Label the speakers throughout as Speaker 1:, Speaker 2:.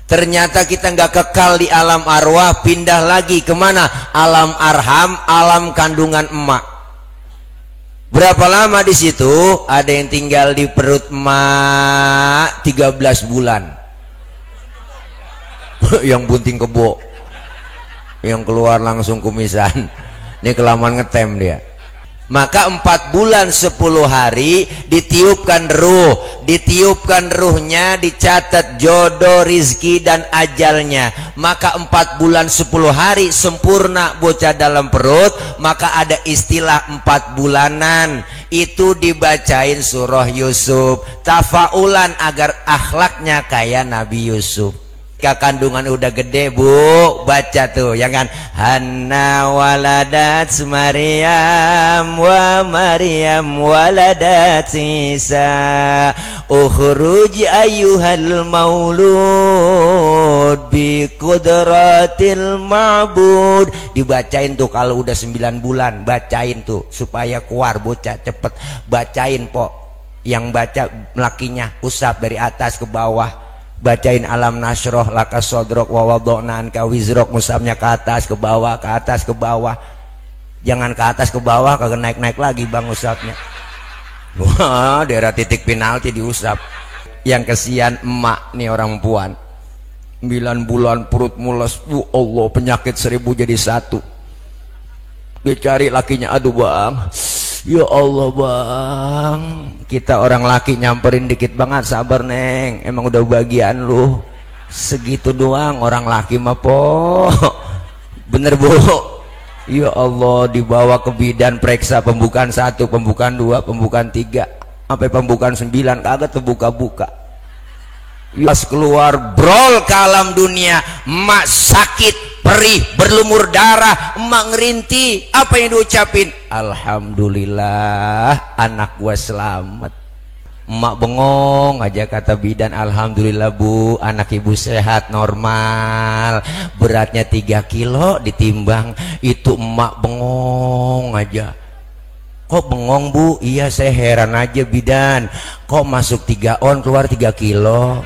Speaker 1: Ternyata kita nggak kekal di alam arwah, pindah lagi kemana? Alam arham, alam kandungan emak. Berapa lama di situ? Ada yang tinggal di perut emak 13 bulan. Yang bunting kebo, yang keluar langsung kumisan. Ini kelamaan ngetem dia. Maka 4 bulan 10 hari ditiupkan ruh, ditiupkan ruhnya, dicatat jodoh, rizki dan ajalnya. Maka 4 bulan 10 hari sempurna bocah dalam perut. Maka ada istilah 4 bulanan, itu dibacain surah Yusuf, tafaulan agar akhlaknya kayak Nabi Yusuf. Kandungan udah gede bu, baca tuh ya kan, Hanna waladat Maryam wa Maryam waladat Isa ukhruj ayyuhal maulud bi qudratil ma'bud. Dibacain tuh kalau udah 9 bulan, bacain tuh supaya keluar bocah cepet. Bacain po, yang baca lakinya usap dari atas ke bawah. Bacain alam nasroh laka sodrok wa wadona anka wizrok, musabnya ke atas ke bawah, ke atas ke bawah. Jangan ke atas ke bawah, kagak naik-naik lagi bang usapnya. Wah, daerah titik penalti diusap. Yang kesian emak nih orang perempuan, 9 bulan perut mules, Allah, penyakit 1000 jadi 1. Dia cari lakinya, aduh bang, ya Allah bang, kita orang laki nyamperin dikit banget, sabar neng, emang udah bagian lu segitu doang. Orang laki mah po, bener bu. Ya Allah, dibawa ke bidan, periksa pembukaan 1, pembukaan 2, pembukaan 3, sampai pembukaan 9 kagak terbuka-buka. Pas keluar brol ke alam dunia, emak sakit perih berlumur darah, emak ngerinti. Apa yang diucapin? Alhamdulillah anak gua selamat. Emak bengong aja, kata bidan, alhamdulillah bu, anak ibu sehat normal, beratnya 3 kilo ditimbang. Itu emak bengong aja. Kok bengong bu? Iya saya heran aja bidan, kok masuk 3 on keluar 3 kilo.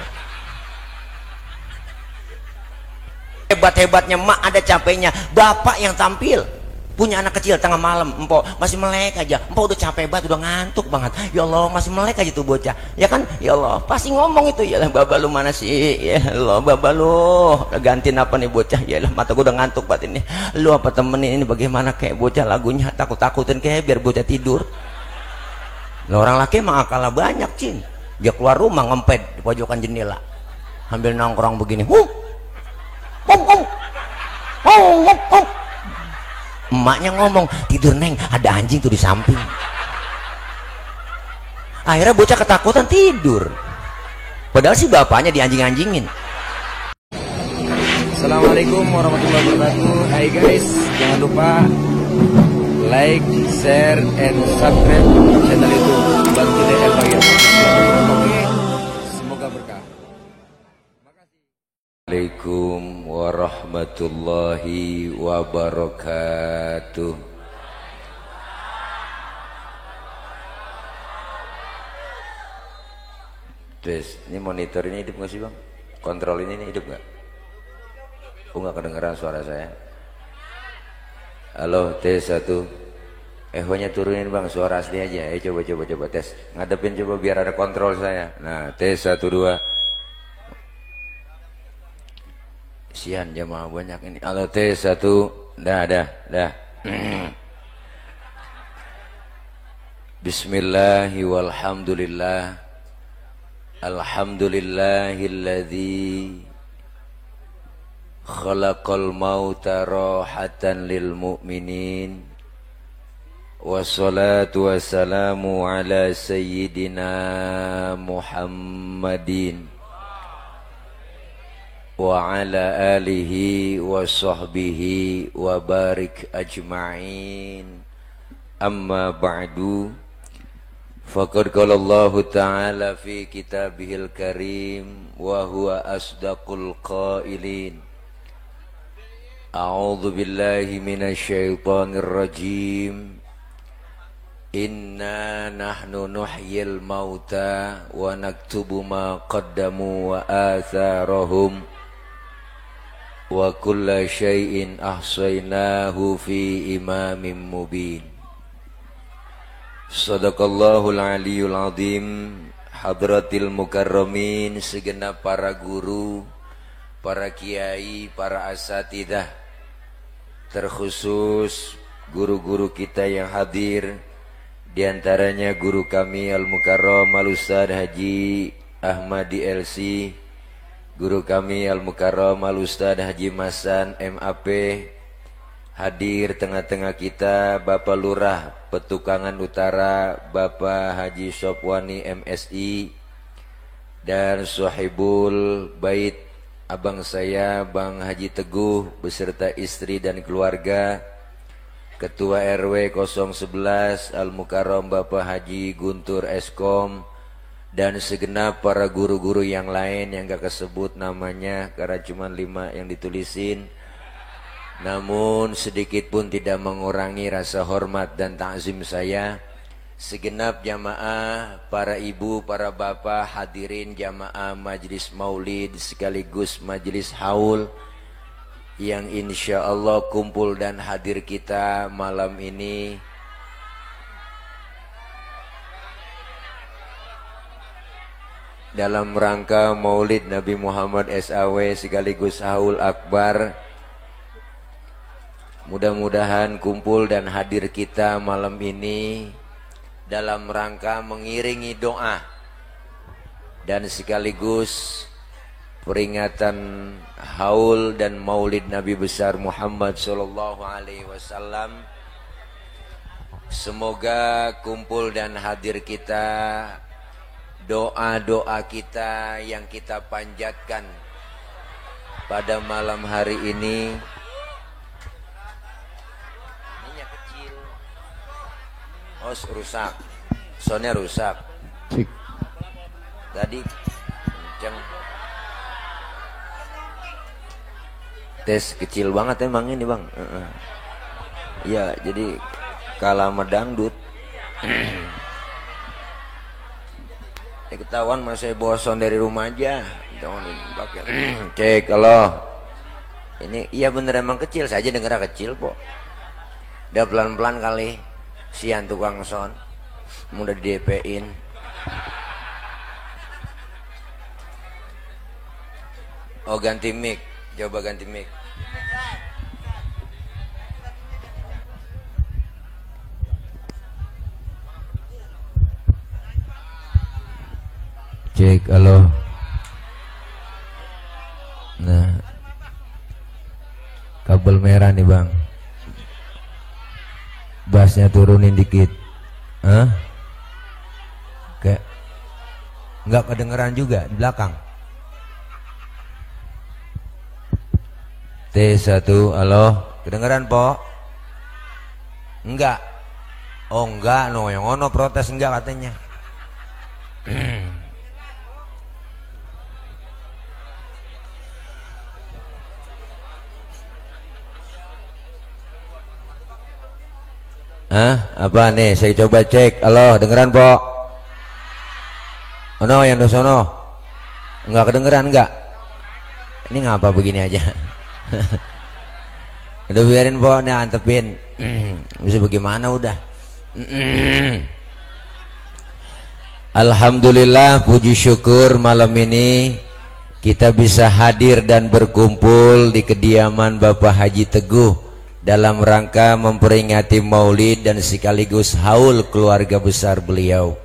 Speaker 1: Hebat-hebatnya mak ada capeknya. Bapak yang tampil punya anak kecil tengah malam, empok masih melek aja, empok udah capek banget, udah ngantuk banget, ya Allah masih melek aja tuh bocah, ya kan, ya Allah pasti ngomong itu, ya lah baba lu mana sih, ya Allah baba lu gantiin apa nih bocah, ya lah mata gua udah ngantuk banget ini, lu apa temenin ini bagaimana kayak bocah lagunya takut-takutin kayak biar bocah tidur. Lah orang laki emang akalnya banyak cin, dia keluar rumah ngempet di pojokan jendela sambil nongkrong begini, emaknya ngomong, tidur neng, ada anjing tuh di samping. Akhirnya bocah ketakutan tidur, padahal sih bapaknya dianjing-anjingin. Assalamualaikum warahmatullahi wabarakatuh. Hai guys, jangan lupa like, share, and subscribe channel itu, bantu deh ya. Oke, semoga berkah. Assalamualaikum warahmatullahi wabarakatuh. Tes, ini monitor ini hidup nggak sih bang? Kontrol ini hidup nggak? Oh nggak kedengeran suara saya. Halo, tes 1. Ehonya turunin bang, suara asli aja. Coba tes, ngadepin coba biar ada kontrol saya. Nah, tes 1 2. Sian jamaah banyak ini. Halo tes 1. Dah. Bismillahi walhamdulillah. Alhamdulillahilladzi khalaqal mauta rahatan lil mu'minin. Wassalatu wassalamu ala sayyidina Muhammadin wa ala alihi wa sahbihi wa barik ajma'in. Amma ba'du, faqad qala Allah ta'ala fi kitabihil karim wa huwa asdaqul qailin. A'udzu billahi minasy syaithanir rajim. Inna nahnu nuhyil mauta wa naktubu ma qaddamu wa atharahum
Speaker 2: wa kulla syai'in ahsaynahu fi imamin mubin. Sadaqallahul aliyul azim. Hadratil mukarramin, segenap para guru, para kiai, para asatidah, terkhusus guru-guru kita yang hadir, diantaranya guru kami Al-Mukarram Al-Ustadz Haji Ahmadi LC, guru kami Al-Mukarram Al-Ustadz Haji Masan MAP, hadir tengah-tengah kita Bapak Lurah Petukangan Utara Bapak Haji Sopwani MSI, dan Sohibul Bait abang saya Bang Haji Teguh beserta istri dan keluarga, Ketua RW 011 Al-Mukarram Bapak Haji Guntur Eskom, dan segenap para guru-guru yang lain yang gak kesebut namanya karena cuma 5 yang ditulisin. Namun sedikit pun tidak mengurangi rasa hormat dan takzim saya. Segenap jamaah, para ibu, para bapak, hadirin jamaah majlis maulid sekaligus majlis haul yang insya Allah kumpul dan hadir kita malam ini. Dalam rangka maulid Nabi Muhammad SAW sekaligus haul akbar. Mudah-mudahan kumpul dan hadir kita malam ini dalam rangka mengiringi doa dan sekaligus peringatan haul dan maulid Nabi besar Muhammad sallallahu alaihi wasallam. Semoga kumpul dan hadir kita, doa-doa kita yang kita panjatkan pada malam hari ini rusak, soundnya rusak. Tadi kenceng. Tes kecil banget emang ini bang. Iya, jadi kalah sama dangdut. Ketahuan masih bosan dari rumah aja. Jangan dipakai. Cek kalau ini iya bener emang kecil saja, dengar kecil kok. Udah pelan-pelan kali. Sian tukang sound mudah di DP-in. Oh ganti mic, coba ganti mic. Cek halo. Nah kabel merah nih bang, bassnya turunin dikit. Kayak nggak kedengeran juga di belakang. T1 halo, kedengeran po? Enggak. Oh enggak, no yang ono protes enggak katanya. Apa nih? Saya coba cek. Halo, dengeran po? Oh no, yang di sono enggak kedengeran enggak? Ini ngapa begini aja? Udah biarin po, nih antepin. Bisa bagaimana udah? Alhamdulillah, puji syukur malam ini kita bisa hadir dan berkumpul di kediaman Bapak Haji Teguh dalam rangka memperingati maulid dan sekaligus haul keluarga besar beliau.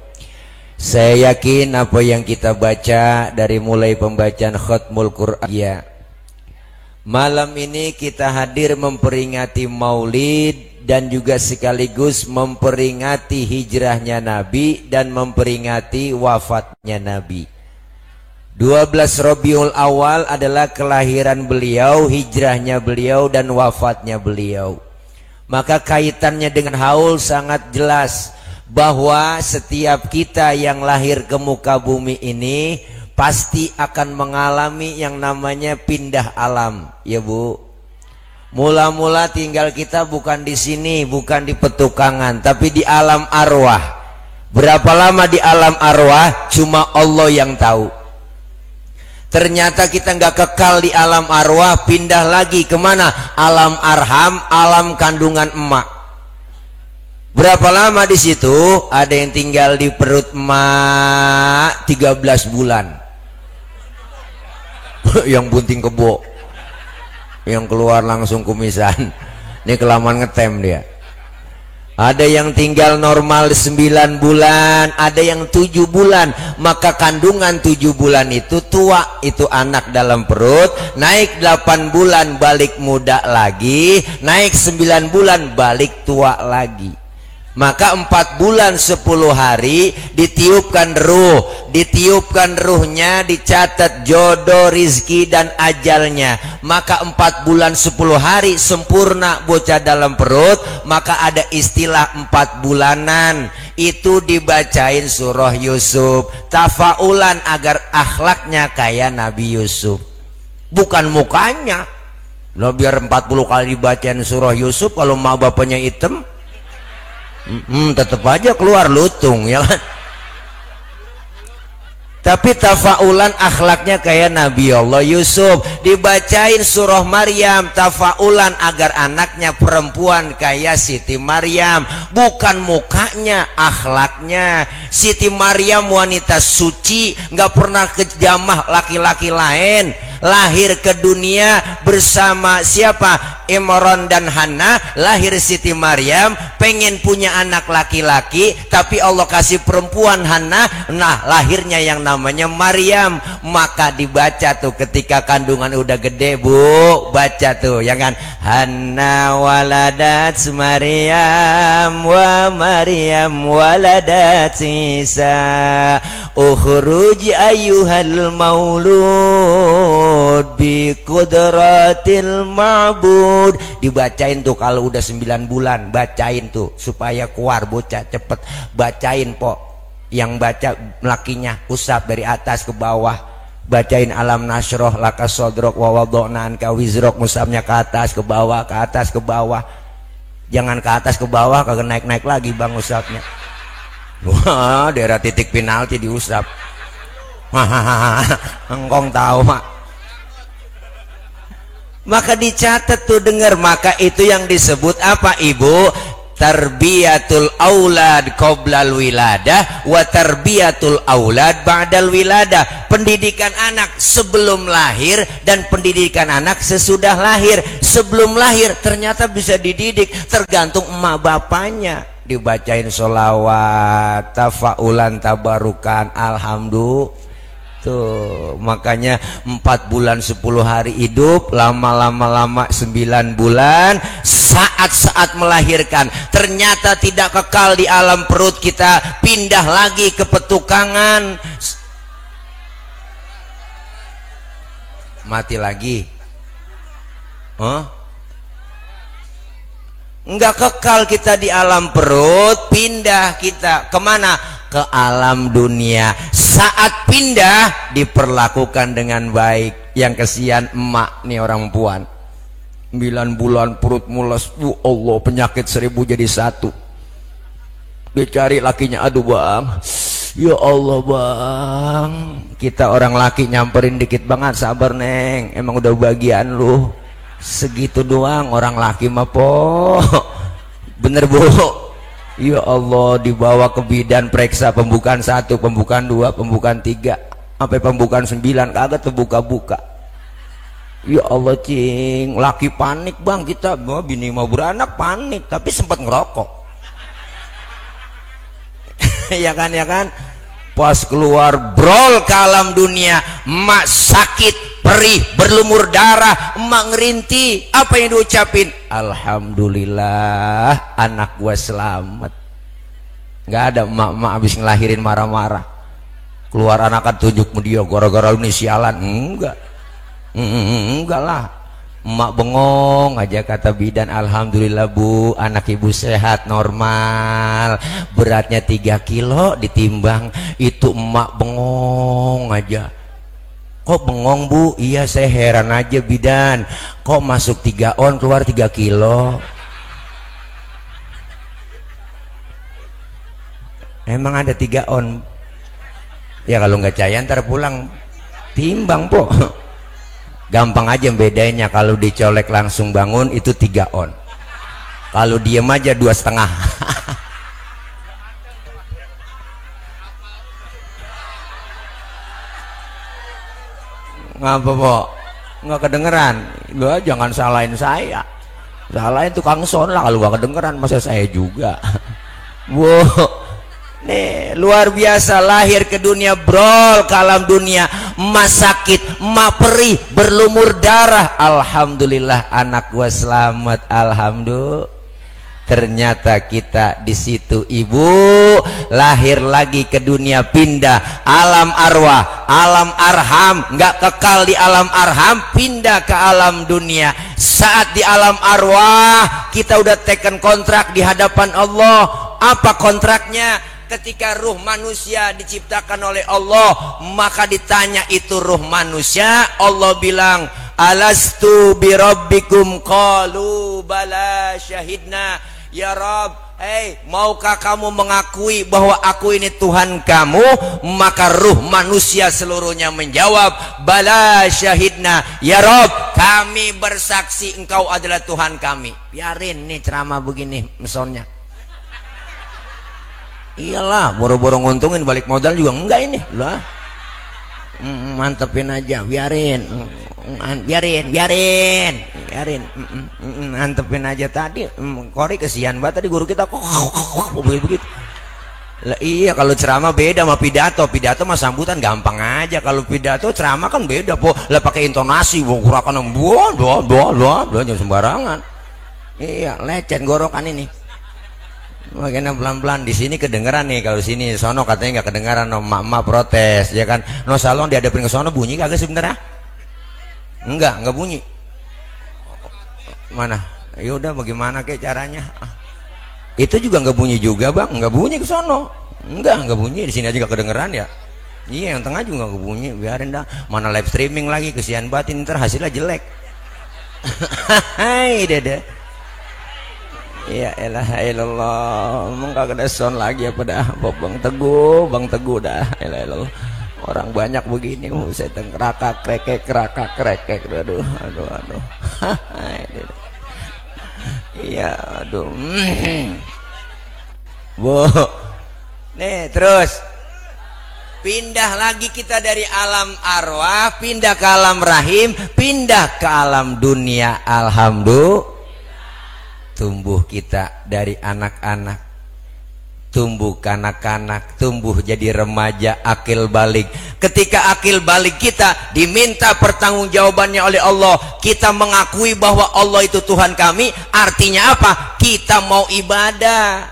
Speaker 2: Saya yakin apa yang kita baca dari mulai pembacaan khatmul Quran ya, malam ini kita hadir memperingati maulid dan juga sekaligus memperingati hijrahnya Nabi dan memperingati wafatnya Nabi. 12 Rabiul Awal adalah kelahiran beliau, hijrahnya beliau dan wafatnya beliau. Maka kaitannya dengan haul sangat jelas bahwa setiap kita yang lahir ke muka bumi ini pasti akan mengalami yang namanya pindah alam, ya Bu. Mula-mula tinggal kita bukan di sini, bukan di petukangan, tapi di alam arwah. Berapa lama di alam arwah cuma Allah yang tahu.
Speaker 1: Ternyata kita nggak kekal di alam arwah, pindah lagi kemana? Alam arham, alam kandungan emak. Berapa lama di situ? Ada yang tinggal di perut emak 13 bulan. Yang bunting kebo, yang keluar langsung kumisan. Ini kelamaan ngetem dia. Ada yang tinggal normal 9 bulan, ada yang 7 bulan. Maka kandungan 7 bulan itu tua, itu anak dalam perut. Naik 8 bulan balik muda lagi, naik 9 bulan balik tua lagi. Maka 4 bulan 10 hari ditiupkan ruh, ditiupkan ruhnya, dicatat jodoh, rizki dan ajalnya. Maka 4 bulan 10 hari sempurna bocah dalam perut. Maka ada istilah 4 bulanan, itu dibacain surah Yusuf, tafaulan agar akhlaknya kayak Nabi Yusuf, bukan mukanya. Lo biar 40 kali dibacain surah Yusuf, kalau mak bapaknya hitam tetap aja keluar lutung, ya kan? Tapi tafaulan akhlaknya kayak Nabi Allah Yusuf. Dibacain surah Maryam, tafaulan agar anaknya perempuan kayak Siti Maryam, bukan mukanya, akhlaknya. Siti Maryam wanita suci, nggak pernah kejamah laki-laki lain. Lahir ke dunia bersama siapa? Imran dan Hana. Lahir Siti Maryam, pengen punya anak laki-laki, tapi Allah kasih perempuan Hana. Nah, lahirnya yang namanya Maryam. Maka dibaca tuh ketika kandungan udah gede, Bu, baca tuh, ya kan? Hana waladat Maryam wa Maryam waladat Isa ukhruj ayyuhal maulud bi qudratil ma'bud. Dibacain tuh kalau udah 9 bulan, bacain tuh supaya keluar bocah cepet. Bacain po, yang baca lakinya usap dari atas ke bawah. Bacain alam nasroh laka sodrok wa wadona anka wizrok, musabnya ke atas ke bawah, ke atas ke bawah. Jangan ke atas ke bawah, kagak naik-naik lagi bang usapnya. Wah, daerah titik penalti diusap. Engkong tahu mak. Maka dicatat tuh, dengar. Maka itu yang disebut apa ibu? Tarbiyatul aulad qoblal wiladah wa tarbiyatul aulad ba'dal wiladah. Pendidikan anak sebelum lahir dan pendidikan anak sesudah lahir. Sebelum lahir ternyata bisa dididik, tergantung emak bapaknya. Dibacain sholawat, tafaulan, tabarukan, alhamdulillah. Tuh, makanya 4 bulan 10 hari hidup, lama-lama 9 bulan, saat-saat melahirkan. Ternyata tidak kekal di alam perut kita, pindah lagi ke petukangan. Mati lagi. Enggak kekal kita di alam perut, pindah kita kemana? Ke alam dunia. Saat pindah diperlakukan dengan baik. Yang kesian emak nih, orang puan 9 bulan perut mules, Allah, penyakit 1000 jadi 1. Dicari lakinya, aduh bang, ya Allah bang, kita orang laki nyamperin dikit banget, sabar neng, emang udah bagian lu segitu doang. Orang laki mah po, bener bu. Ya Allah, dibawa ke bidan, periksa pembukaan 1, pembukaan 2, pembukaan 3, sampai pembukaan 9 kagak terbuka-buka. Ya Allah cing, laki panik bang kita, bini mau beranak panik, tapi sempat ngerokok. Ya kan, ya kan. Pas keluar brol ke alam dunia, emak sakit, perih, berlumur darah, emak ngerinti. Apa yang diucapin? Alhamdulillah anak gua selamat. Nggak ada emak-emak habis ngelahirin marah-marah, keluar anak kan tunjuk dia gara-gara lu nih sialan. Enggak lah, emak bengong aja, kata bidan, alhamdulillah bu, anak ibu sehat normal, beratnya 3 kilo ditimbang. Itu emak bengong aja. Kok bengong bu? Iya saya heran aja bidan, kok masuk 3 on keluar 3 kilo. Emang ada 3 on? Ya kalau nggak caya ntar pulang Timbang po. Gampang aja bedanya, kalau dicolek langsung bangun itu 3 on. Kalau diem aja 2,5. Ngapa po? Nggak kedengeran. Lo jangan salahin saya. Salahin tukang son lah kalau nggak kedengeran, masa saya juga. Wow. Nih luar biasa, lahir ke dunia brol ke alam dunia, emak sakit, emak perih, berlumur darah. Alhamdulillah anak gua selamat, alhamdulillah. Ternyata kita di situ ibu lahir lagi ke dunia, pindah alam arwah, alam arham, nggak kekal di alam arham, pindah ke alam dunia. Saat di alam arwah kita udah teken kontrak di hadapan Allah. Apa kontraknya? Ketika ruh manusia diciptakan oleh Allah, maka ditanya itu ruh manusia, Allah bilang, alastu birabbikum, qalu bala syahidna ya Rabb. Maukah kamu mengakui bahwa aku ini Tuhan kamu? Maka ruh manusia seluruhnya menjawab, bala syahidna ya Rabb, kami bersaksi engkau adalah Tuhan kami. Biarin nih ceramah begini mesonnya. Iyalah, boro-boro nguntungin, balik modal juga enggak ini lah. Mantepin aja, biarin, mantepin aja. Tadi Kori kesian banget tadi guru kita kok begitu. Lah iya, kalau ceramah beda sama pidato. Pidato mah sambutan gampang aja. Kalau pidato ceramah kan beda po. Lah pakai intonasi, gerakan jangan sembarangan. Iya, lecet gorokan ini. Makanya pelan-pelan di sini kedengeran nih, kalau sini sono katanya nggak kedengeran, no emak-emak protes ya kan. No salon dihadapin ke sono bunyi kagak sebenarnya? Enggak bunyi. Mana? Ya udah bagaimana kayak caranya? Itu juga nggak bunyi juga bang, nggak bunyi ke sono. Nggak bunyi, di sini aja nggak kedengeran ya. Iya, yang tengah juga nggak bunyi, biarin dah. Mana live streaming lagi, kesian batin, ntar hasilnya jelek. Hai dede. Ya elah ilallah, emang kagak ada sound lagi apa dah? Bang Teguh dah. Elah orang banyak begini, saya tengkerakak krekek, aduh. Iya, aduh. Bu, nih terus pindah lagi kita dari alam arwah, pindah ke alam rahim, pindah ke alam dunia. Alhamdulillah. Tumbuh kita dari anak-anak, tumbuh kanak-kanak, tumbuh jadi remaja, akil balik. Ketika akil balik kita diminta pertanggungjawabannya oleh Allah, kita mengakui bahwa Allah itu Tuhan kami. Artinya apa? Kita mau ibadah.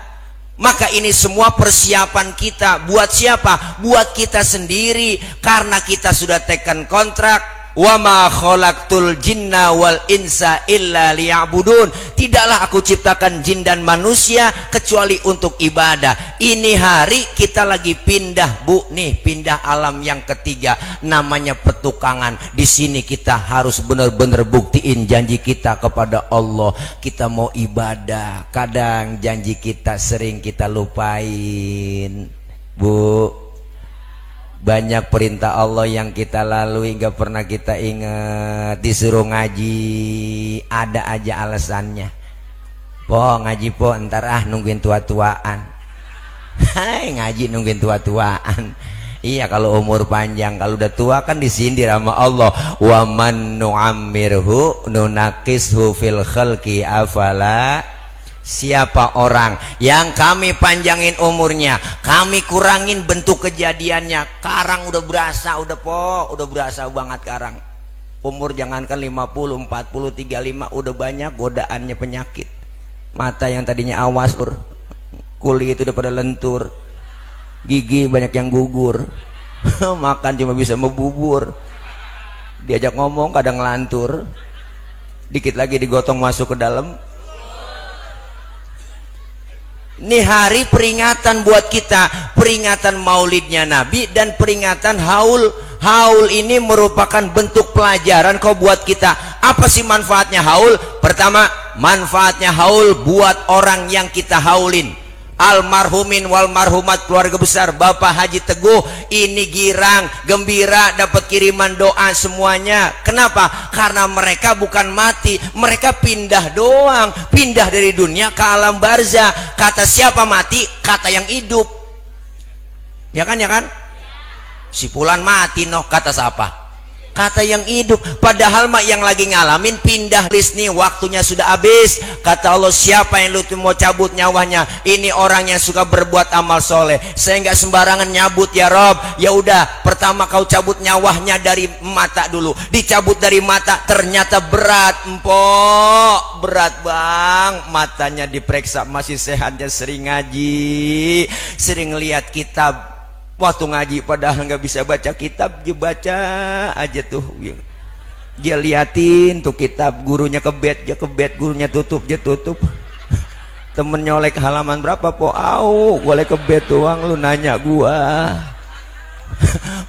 Speaker 1: Maka ini semua persiapan kita. Buat siapa? Buat kita sendiri. Karena kita sudah tekan kontrak, wa ma khalaqtul jinna wal insa illa liya'budun. Tidaklah aku ciptakan jin dan manusia kecuali untuk ibadah. Ini hari kita lagi pindah, Bu, nih pindah alam yang ketiga, namanya petukangan. Di sini kita harus benar-benar buktiin janji kita kepada Allah. Kita mau ibadah, kadang janji kita sering kita lupain, Bu. Banyak perintah Allah yang kita lalui gak pernah kita ingat. Disuruh ngaji ada aja alasannya. Po ngaji po, ntar nungguin tua-tuaan. Hai, ngaji nungguin tua-tuaan. Iya, kalau umur panjang, kalau udah tua kan disindir sama Allah. Wa man nu'ammirhu nunakishu fil khalqi afala. Siapa orang yang kami panjangin umurnya, kami kurangin bentuk kejadiannya. Karang udah berasa, udah berasa banget karang. Umur jangankan 50, 40, 35 udah banyak godaannya penyakit. Mata yang tadinya awas, kulit itu udah pada lentur. Gigi banyak yang gugur. Makan cuma bisa membubur. Diajak ngomong kadang ngelantur. Dikit lagi digotong masuk ke dalam. Ini hari peringatan buat kita, peringatan maulidnya Nabi dan peringatan haul. Haul ini merupakan bentuk pelajaran kau buat kita. Apa sih manfaatnya haul? Pertama, manfaatnya haul buat orang yang kita haulin. almarhumin wal marhumat keluarga besar Bapak Haji Teguh ini girang, gembira dapat kiriman doa semuanya. Kenapa? Karena mereka bukan mati, mereka pindah doang, pindah dari dunia ke alam barzah. Kata siapa mati? Kata yang hidup. Ya kan, ya kan? Si Fulan mati noh, kata siapa? Kata yang hidup. Padahal mak yang lagi ngalamin pindah list nih, waktunya sudah habis. Kata Allah, siapa yang lu mau cabut nyawanya? Ini orang yang suka berbuat amal soleh. Saya nggak sembarangan nyabut ya Rob. Ya udah, pertama kau cabut nyawanya dari mata dulu. Dicabut dari mata, ternyata berat, empok, berat bang. Matanya diperiksa masih sehatnya, sering ngaji, sering lihat kitab. Waktu ngaji padahal nggak bisa baca kitab, dia baca aja tuh. Dia liatin tuh kitab, gurunya kebet, dia kebet, gurunya tutup, dia tutup. Temen nyolek halaman berapa po? Au, boleh kebet doang, lu nanya gua.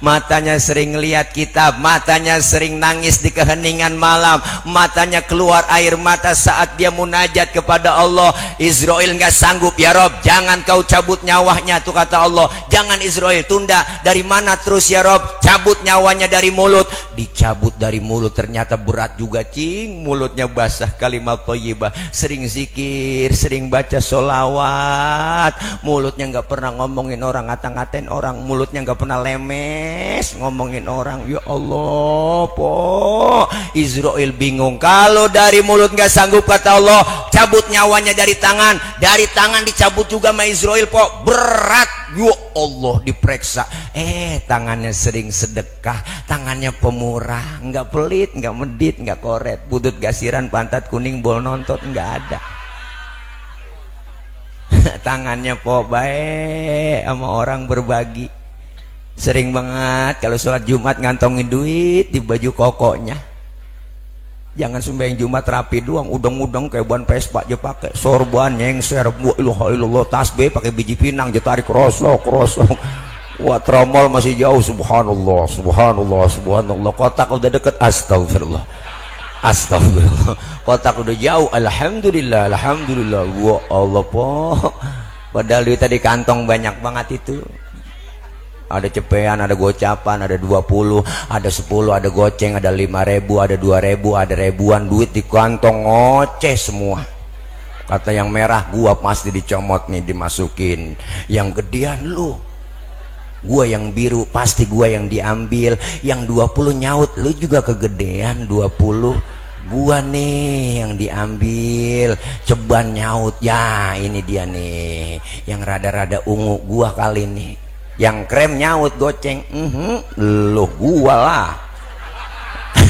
Speaker 1: Matanya sering lihat kitab, matanya sering nangis di keheningan malam, matanya keluar air mata saat dia munajat kepada Allah. Israel nggak sanggup, ya Rob, jangan kau cabut nyawanya tuh kata Allah. Jangan Israel, tunda. Dari mana terus ya Rob? Cabut nyawanya dari mulut. Dicabut dari mulut, ternyata berat juga cing. Mulutnya basah kalimat thayyibah, sering zikir, sering baca sholawat. Mulutnya nggak pernah ngomongin orang, ngata-ngatain orang. Mulutnya nggak pernah lemes ngomongin orang. Ya Allah po, Israel bingung. Kalau dari mulut nggak sanggup kata Allah, cabut nyawanya dari tangan. Dari tangan dicabut juga sama Israel po, berat. Ya Allah, diperiksa, tangannya sering sedekah, tangannya pemurah, nggak pelit, nggak medit, nggak koret, butut gasiran, pantat kuning, bol nontot nggak ada. Tangannya po baik sama orang, berbagi. Sering banget kalau sholat Jumat ngantongin duit di baju kokonya. Jangan sembahyang Jumat rapi doang, udang-udang kayak ban Vespa aja pakai, sorban nyengser, illallah, tasbih pakai biji pinang, je tarik krosok. Wah, tromol masih jauh, subhanallah, subhanallah, subhanallah. Kotak udah deket, astagfirullah, astagfirullah. Kotak udah jauh, alhamdulillah, alhamdulillah. Wah Allah po, padahal duit tadi kantong banyak banget itu. Ada cepean, ada gocapan, ada 20, ada 10, ada goceng, ada 5.000, ada 2.000, ada ribuan duit di kantong, ngoceh semua. Kata yang merah, gua pasti dicomot nih, dimasukin. Yang gedean lu, gua yang biru pasti gua yang diambil. Yang 20 nyaut, lu juga kegedean 20. Gua nih yang diambil. Ceban nyaut, ya ini dia nih yang rada-rada ungu, gua kali nih. Yang krem nyaut goceng, loh gua lah.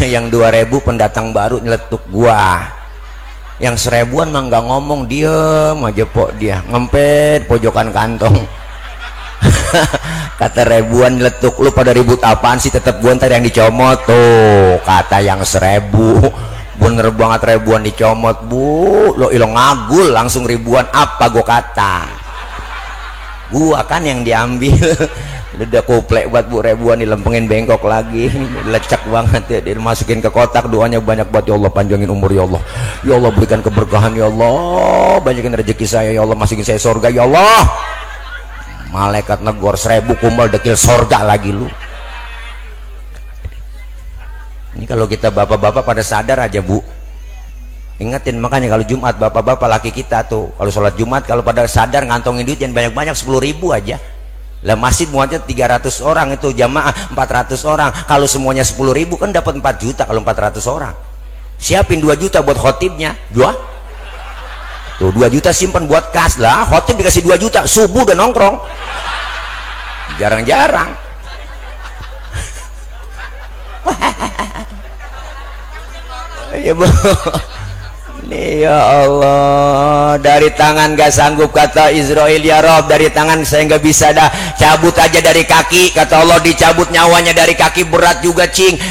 Speaker 1: Yang 2.000 pendatang baru nyeletuk gua. Yang 1.000-an mah nggak ngomong, diem aja po, dia ngempet pojokan kantong. Kata ribuan nyeletuk, lu pada ribut apaan sih, tetap gua ntar yang dicomot tuh. Kata yang 1.000, bener banget ribuan dicomot bu, lo ilong ngagul langsung ribuan. Apa gua kata, gua kan yang diambil. Udah kuplek buat bu, ribuan dilempengin bengkok lagi, lecek banget ya, dimasukin ke kotak. Doanya banyak banget, ya Allah panjangin umur ya Allah, ya Allah berikan keberkahan ya Allah, banyakin rezeki saya ya Allah, masukin saya surga ya Allah. Malaikat negor 1.000 kumpul dekil surga lagi lu. Ini kalau kita bapak-bapak pada sadar aja bu, ingetin. Makanya kalau Jumat bapak-bapak laki kita tuh kalau sholat Jumat, kalau pada sadar ngantongin duit yang banyak-banyak, 10.000 aja lah. Masjid muatnya 300 orang, itu jamaah 400 orang. Kalau semuanya 10.000 kan dapat 4 juta. Kalau 400 orang siapin 2 juta buat khotibnya, 2 tuh 2 juta simpan buat kas lah. Khotib dikasih 2 juta, subuh udah nongkrong. Jarang-jarang. Ya bu, nih ya Allah, dari tangan gak sanggup kata Israel, ya Rob dari tangan saya nggak bisa dah, cabut aja dari kaki. Kata Allah, dicabut nyawanya dari kaki, berat juga cing.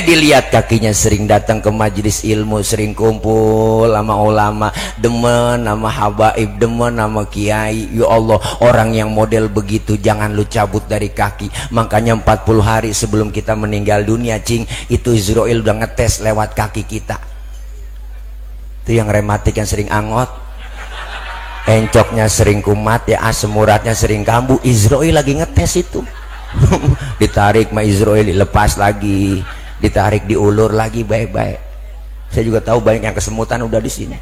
Speaker 1: Dilihat kakinya sering datang ke majelis ilmu, sering kumpul sama ulama, demen sama habaib, demen sama kiai. Ya Allah, orang yang model begitu jangan lu cabut dari kaki. Makanya 40 hari sebelum kita meninggal dunia cing, itu Israel udah ngetes lewat kaki kita. Itu yang rematik yang sering angot, encoknya sering kumat ya, asam uratnya sering kambuh. Israel lagi ngetes itu. Ditarik ma Israel, dilepas lagi, ditarik diulur lagi baik-baik. Saya juga tahu banyak yang kesemutan udah di sini.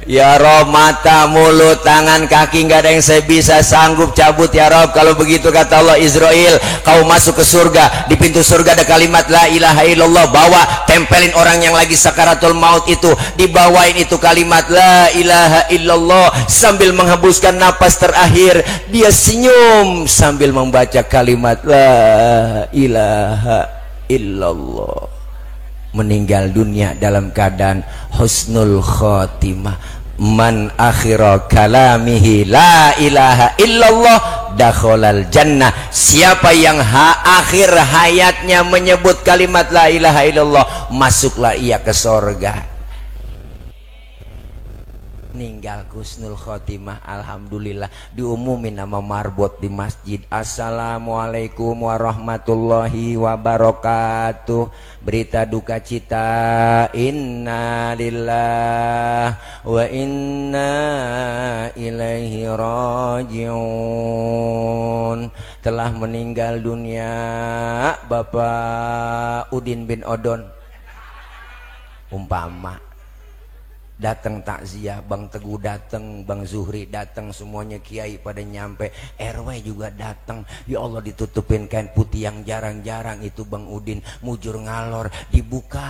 Speaker 1: Ya Rob, mata, mulut, tangan, kaki nggak ada yang saya bisa sanggup cabut ya Rob. Kalau begitu kata Allah, Israel, kau masuk ke surga, di pintu surga ada kalimat la ilaha illallah, bawa, tempelin orang yang lagi sakaratul maut itu, dibawain itu kalimat la ilaha illallah, sambil menghembuskan napas terakhir dia senyum sambil membaca kalimat la ilaha illallah. Meninggal dunia dalam keadaan husnul khotimah. Man akhira kalamihi la ilaha illallah dakhalal jannah. Siapa yang akhir hayatnya menyebut kalimat la ilaha illallah, masuklah ia ke surga. Meninggal husnul khotimah, alhamdulillah, diumumin nama marbot di masjid. Assalamualaikum warahmatullahi wabarakatuh. Berita duka cita, inna lillah wa inna ilaihi rajiun. Telah meninggal dunia Bapak Udin bin Odon. Umpama datang takziah, Bang Teguh datang, Bang Zuhri datang, semuanya kiai pada nyampe, RW juga datang. Ya Allah, ditutupin kain putih yang jarang-jarang itu Bang Udin, mujur ngalor, dibuka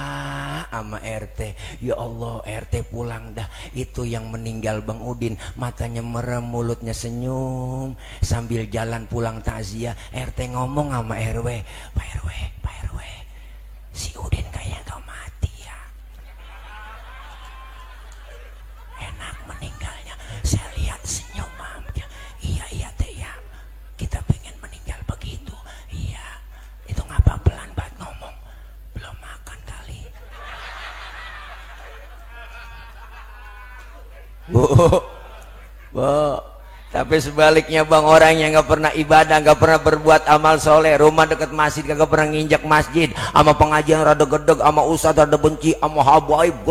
Speaker 1: sama RT. Ya Allah, RT pulang dah. Itu yang meninggal Bang Udin, matanya merem, mulutnya senyum. Sambil jalan pulang takziah, RT ngomong sama RW, Pak RW, si Udin kayak gak mati ya. Enak meninggalnya, saya lihat senyumannya. Iya teh ya, kita pengen meninggal begitu. Iya, itu ngapa pelan banget ngomong, belum makan kali. Bu, tapi sebaliknya Bang, orang yang gak pernah ibadah, gak pernah berbuat amal soleh, rumah dekat masjid gak pernah nginjak masjid, sama pengajian rada gedeg, sama ustadz rada benci, sama habaib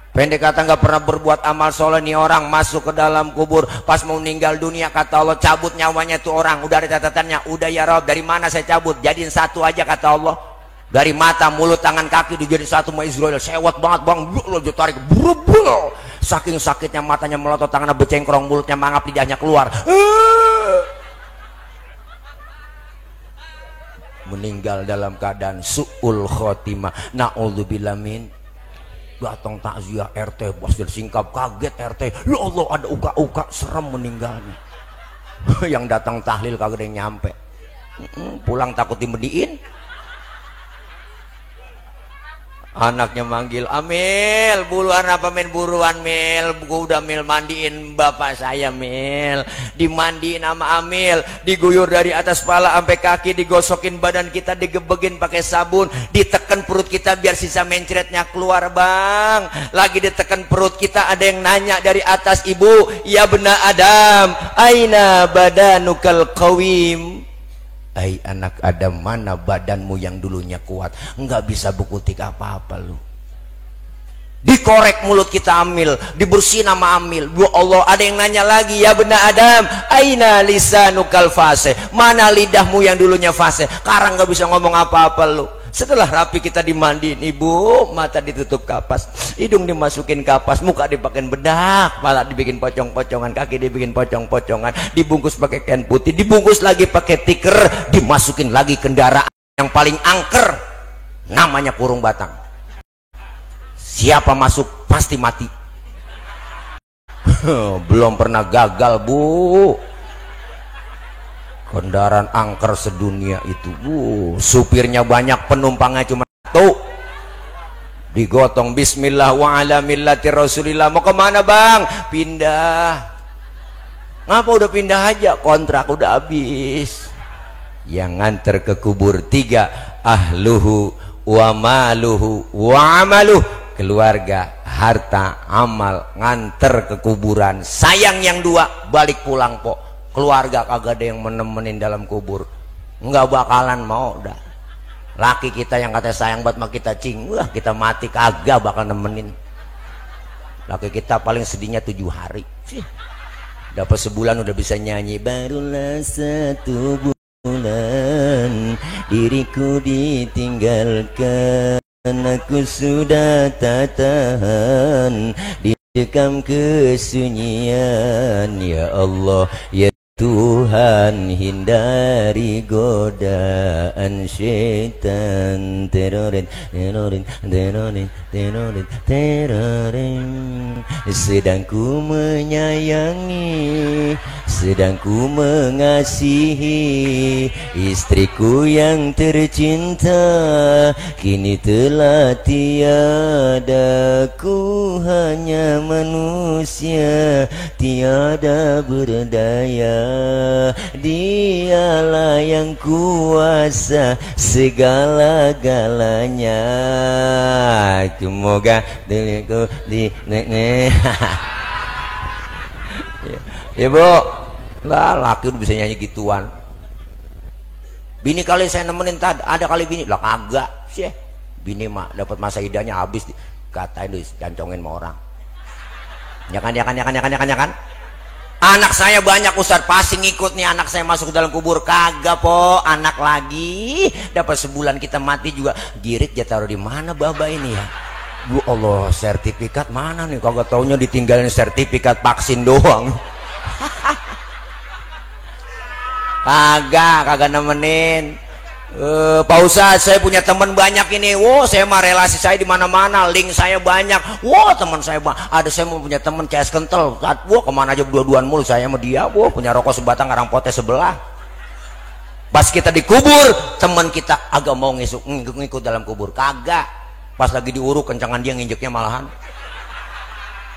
Speaker 1: pendek kata nggak pernah berbuat amal soleh. Nih orang masuk ke dalam kubur, pas mau meninggal dunia kata Allah cabut nyawanya tuh orang. Udah ada catatannya, udah ya Rob, dari mana saya cabut? Jadiin satu aja kata Allah. Dari mata, mulut, tangan, kaki dijadiin satu sama Israel. Sewot banget Bang, lo tarik burubul. Saking sakitnya matanya melotot, tangannya becengkrong, mulutnya mangap, lidahnya keluar. Meninggal dalam keadaan su'ul khotimah. Na'udzubillah min. Datang takziah RT, bos singkap, kaget RT, ya Allah ada uka-uka, serem meninggalnya. Yang datang tahlil kagak ada yang nyampe, pulang takut dimediin. Anaknya manggil, Amil, buruan apa Mil, buruan Mil, gua udah Mil mandiin bapak saya Mil, dimandiin sama Amil, diguyur dari atas kepala sampai kaki, digosokin badan kita, digebegin pakai sabun, ditekan perut kita biar sisa mencretnya keluar Bang. Lagi ditekan perut kita, ada yang nanya dari atas, Ibu, ya benar Adam, aina badanukal qawim. Hai anak Adam, mana badanmu yang dulunya kuat, nggak bisa berkutik apa-apa lu. Dikorek mulut kita Amil, dibersihin sama Amil. Ya Allah, ada yang nanya lagi, ya benar Adam, aina lisanukal fase, mana lidahmu yang dulunya fase, sekarang nggak bisa ngomong apa-apa lu. Setelah rapi kita dimandiin, Ibu, mata ditutup kapas, hidung dimasukin kapas, muka dipakein bedak, kepala dibikin pocong-pocongan, kaki dibikin pocong-pocongan, dibungkus pakai kain putih, dibungkus lagi pakai tiker, dimasukin lagi kendaraan yang paling angker, namanya kurung batang. Siapa masuk pasti mati. Belum pernah gagal Bu. Kendaraan angker sedunia itu, supirnya banyak, penumpangnya cuma satu. Digotong bismillah wa ala millati rasulillah. Mau kemana Bang? Pindah. Ngapa udah pindah aja? Kontrak udah habis. Yang nganter ke kubur tiga, ahluhu wa maluhu wa amaluh. Keluarga, harta, amal, nganter ke kuburan. Sayang yang dua, balik pulang po. Keluarga kagak ada yang menemenin dalam kubur, nggak bakalan mau dah. Laki kita yang katanya sayang banget sama kita, cing, wah kita mati kagak bakal nemenin. Laki kita paling sedihnya 7 hari. Dapat sebulan udah bisa nyanyi. Barulah 1 bulan diriku ditinggalkan, aku sudah tak tahan dikam kesunyian. Ya Allah, ya Tuhan, hindari godaan syaitan. Terorin, terorin, terorin, terorin, terorin. Sedang ku menyayangi, sedang ku mengasihi istriku yang tercinta, kini telah tiada. Ku hanya manusia, tiada berdaya. Dialah yang kuasa segala-galanya. Semoga diriku di ya bu lah, laki udah bisa nyanyi gituan. Bini kali saya nemenin ada kali bini lah kagak sih. Bini mah dapat masa idahnya habis, katain lu cancongin sama orang. Ya kan. Anak saya banyak Ustaz, pasti ngikut nih anak saya masuk ke dalam kubur. Kagak po, anak lagi dapat sebulan kita mati juga. Girit ya taruh di mana baba ini ya? Bu Allah, sertifikat mana nih? Kagak taunya ditinggalin sertifikat vaksin doang. Kagak nemenin. Pak Ustadz, saya punya teman banyak ini. Wow, saya mah relasi saya di mana-mana, link saya banyak. Wow, teman saya ada, saya mau punya teman CS kental. Wow, kemana aja dua-duaan mulu saya sama dia. Wow, punya rokok sebatang, karang potes sebelah. Pas kita dikubur, teman kita agak mau ngikut dalam kubur. Kagak. Pas lagi diuruk, kencangan dia nginjeknya malahan.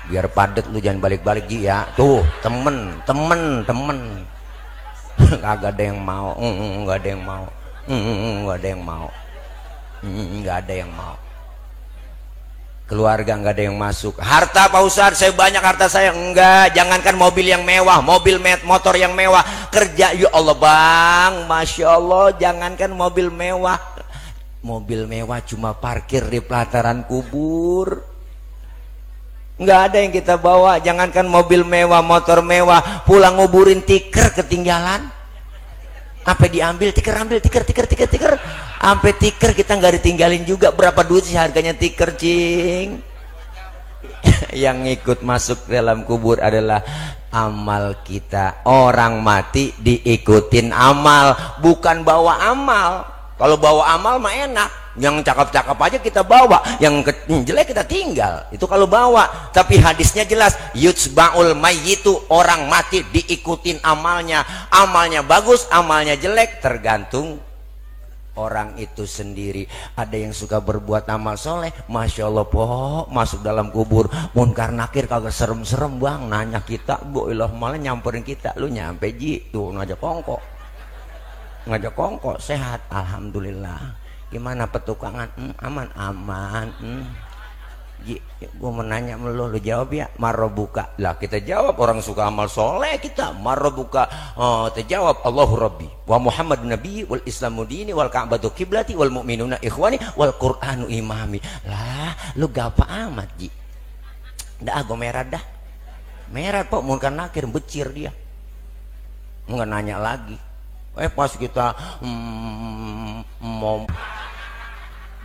Speaker 1: Biar padet lu, jangan balik-balik Ji ya. Tuh, temen. Kagak ada yang mau. Nggak ada yang mau. Nggak ada yang mau. Keluarga nggak ada yang masuk. Harta Pak Ustadz, saya banyak harta saya. Enggak, jangankan mobil yang mewah, motor yang mewah, kerja. Ya Allah bang, Masya Allah, jangankan mobil mewah cuma parkir di pelataran kubur. Nggak ada yang kita bawa. Jangankan mobil mewah, motor mewah, pulang nguburin tiker ketinggalan. Sampai diambil tiker, sampai tiker kita nggak ditinggalin juga. Berapa duit sih harganya tiker, cing? Yang ikut masuk dalam kubur adalah amal kita. Orang mati diikutin amal, bukan bawa amal. Kalau bawa amal mah enak, yang cakep-cakep aja kita bawa, yang jelek kita tinggal. Itu kalau bawa. Tapi hadisnya jelas, yutsba'ul mayyitu, orang mati diikutin amalnya. Amalnya bagus, amalnya jelek, tergantung orang itu sendiri. Ada yang suka berbuat amal soleh, Masya Allah po, masuk dalam kubur munkar nakir kagak serem-serem bang, nanya kita, bu ilah malah nyamperin kita. Lu nyampe Ji, tuh ngajak kongko sehat, alhamdulillah. Gimana petukangan? Aman. Ji, gua menanya lu jawab ya. Marobuka. Lah kita jawab, orang suka amal soleh kita. Marobuka. Terjawab, Allahu Rabbi wa Muhammad Nabi wal Islamu dini wal Ka'batu kiblati wal mu'minuna ikhwani wal Qur'anu imami. Lah, lu gapa amat Ji. Dah gua merah dah. Merah Pak, munkar nakir becir dia. Enggak nanya lagi. Pas kita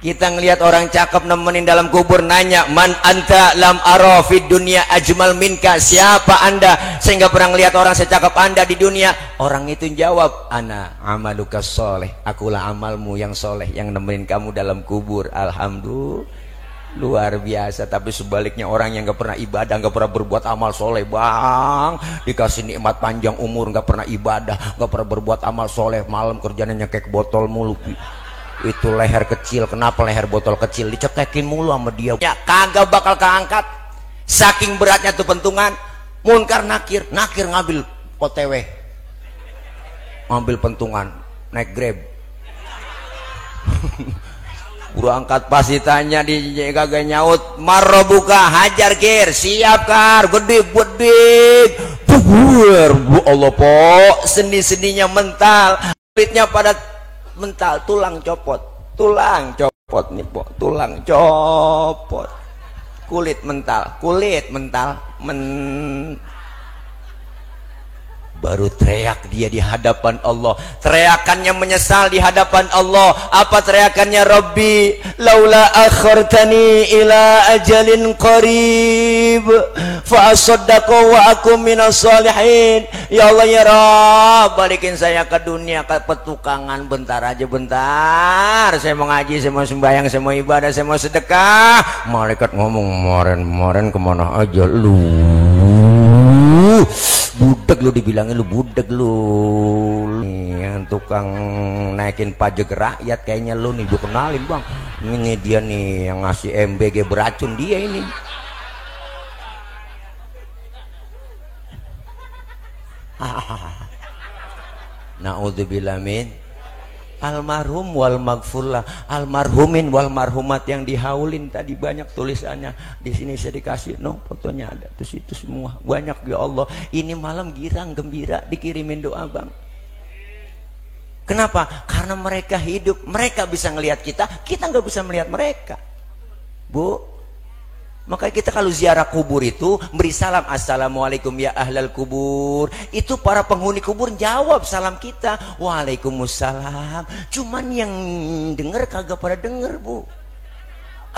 Speaker 1: kita ngelihat orang cakep nemenin dalam kubur, nanya, man anta lam ara fid dunya ajmal minka, siapa anda sehingga pernah ngelihat orang secakep anda di dunia? Orang itu jawab, ana amaluka soleh, akulah amalmu yang soleh yang nemenin kamu dalam kubur. Alhamdulillah, luar biasa. Tapi sebaliknya orang yang gak pernah ibadah, gak pernah berbuat amal soleh bang, dikasih nikmat panjang umur, gak pernah ibadah, gak pernah berbuat amal soleh, malam kerjanya nyekek botol mulu. Itu leher kecil, kenapa leher botol kecil? Dicetekin mulu sama dia ya, kagak bakal keangkat. Saking beratnya tuh pentungan. Munkar nakir ngambil OTW, ngambil pentungan, naik Grab. Berangkat pas ditanya di kagak nyaut. Marobuka, hajar kir, siap kar, gede bu Allah po, sendi-sendinya mental, kulitnya pada mental, tulang copot. tulang copot nih po, tulang copot, kulit mental baru teriak dia di hadapan Allah. Teriakannya menyesal di hadapan Allah. Apa teriakannya? Rabbi laula akhartani ila ajalin qarib fa asaddaqu wa akum minas salihin. Ya Allah ya Rabb, balikin saya ke dunia, ke petukangan bentar aja, bentar. Saya mau ngaji, saya mau sembahyang, saya mau ibadah, saya mau sedekah. Malaikat ngomong, "Moren kemana aja lu? Budak lu," dibilangin, "lu budak lu." Nih yang tukang naikin pajak rakyat kayaknya lu nih, gue kenalin bang. Ini dia nih yang ngasih MBG beracun, dia ini. Naudzubillah min almarhum wal magfurlah, almarhumin wal marhumat yang dihaulin tadi banyak tulisannya. Di sini saya dikasih fotonya ada tuh, situ semua banyak. Ya Allah, ini malam girang gembira dikirimin doa bang. Kenapa? Karena mereka hidup, mereka bisa ngelihat kita nggak bisa melihat mereka, Bu. Maka kita kalau ziarah kubur itu beri salam, assalamualaikum ya ahlal kubur. Itu para penghuni kubur jawab salam kita, waalaikumsalam. Cuman yang denger kagak pada denger, Bu.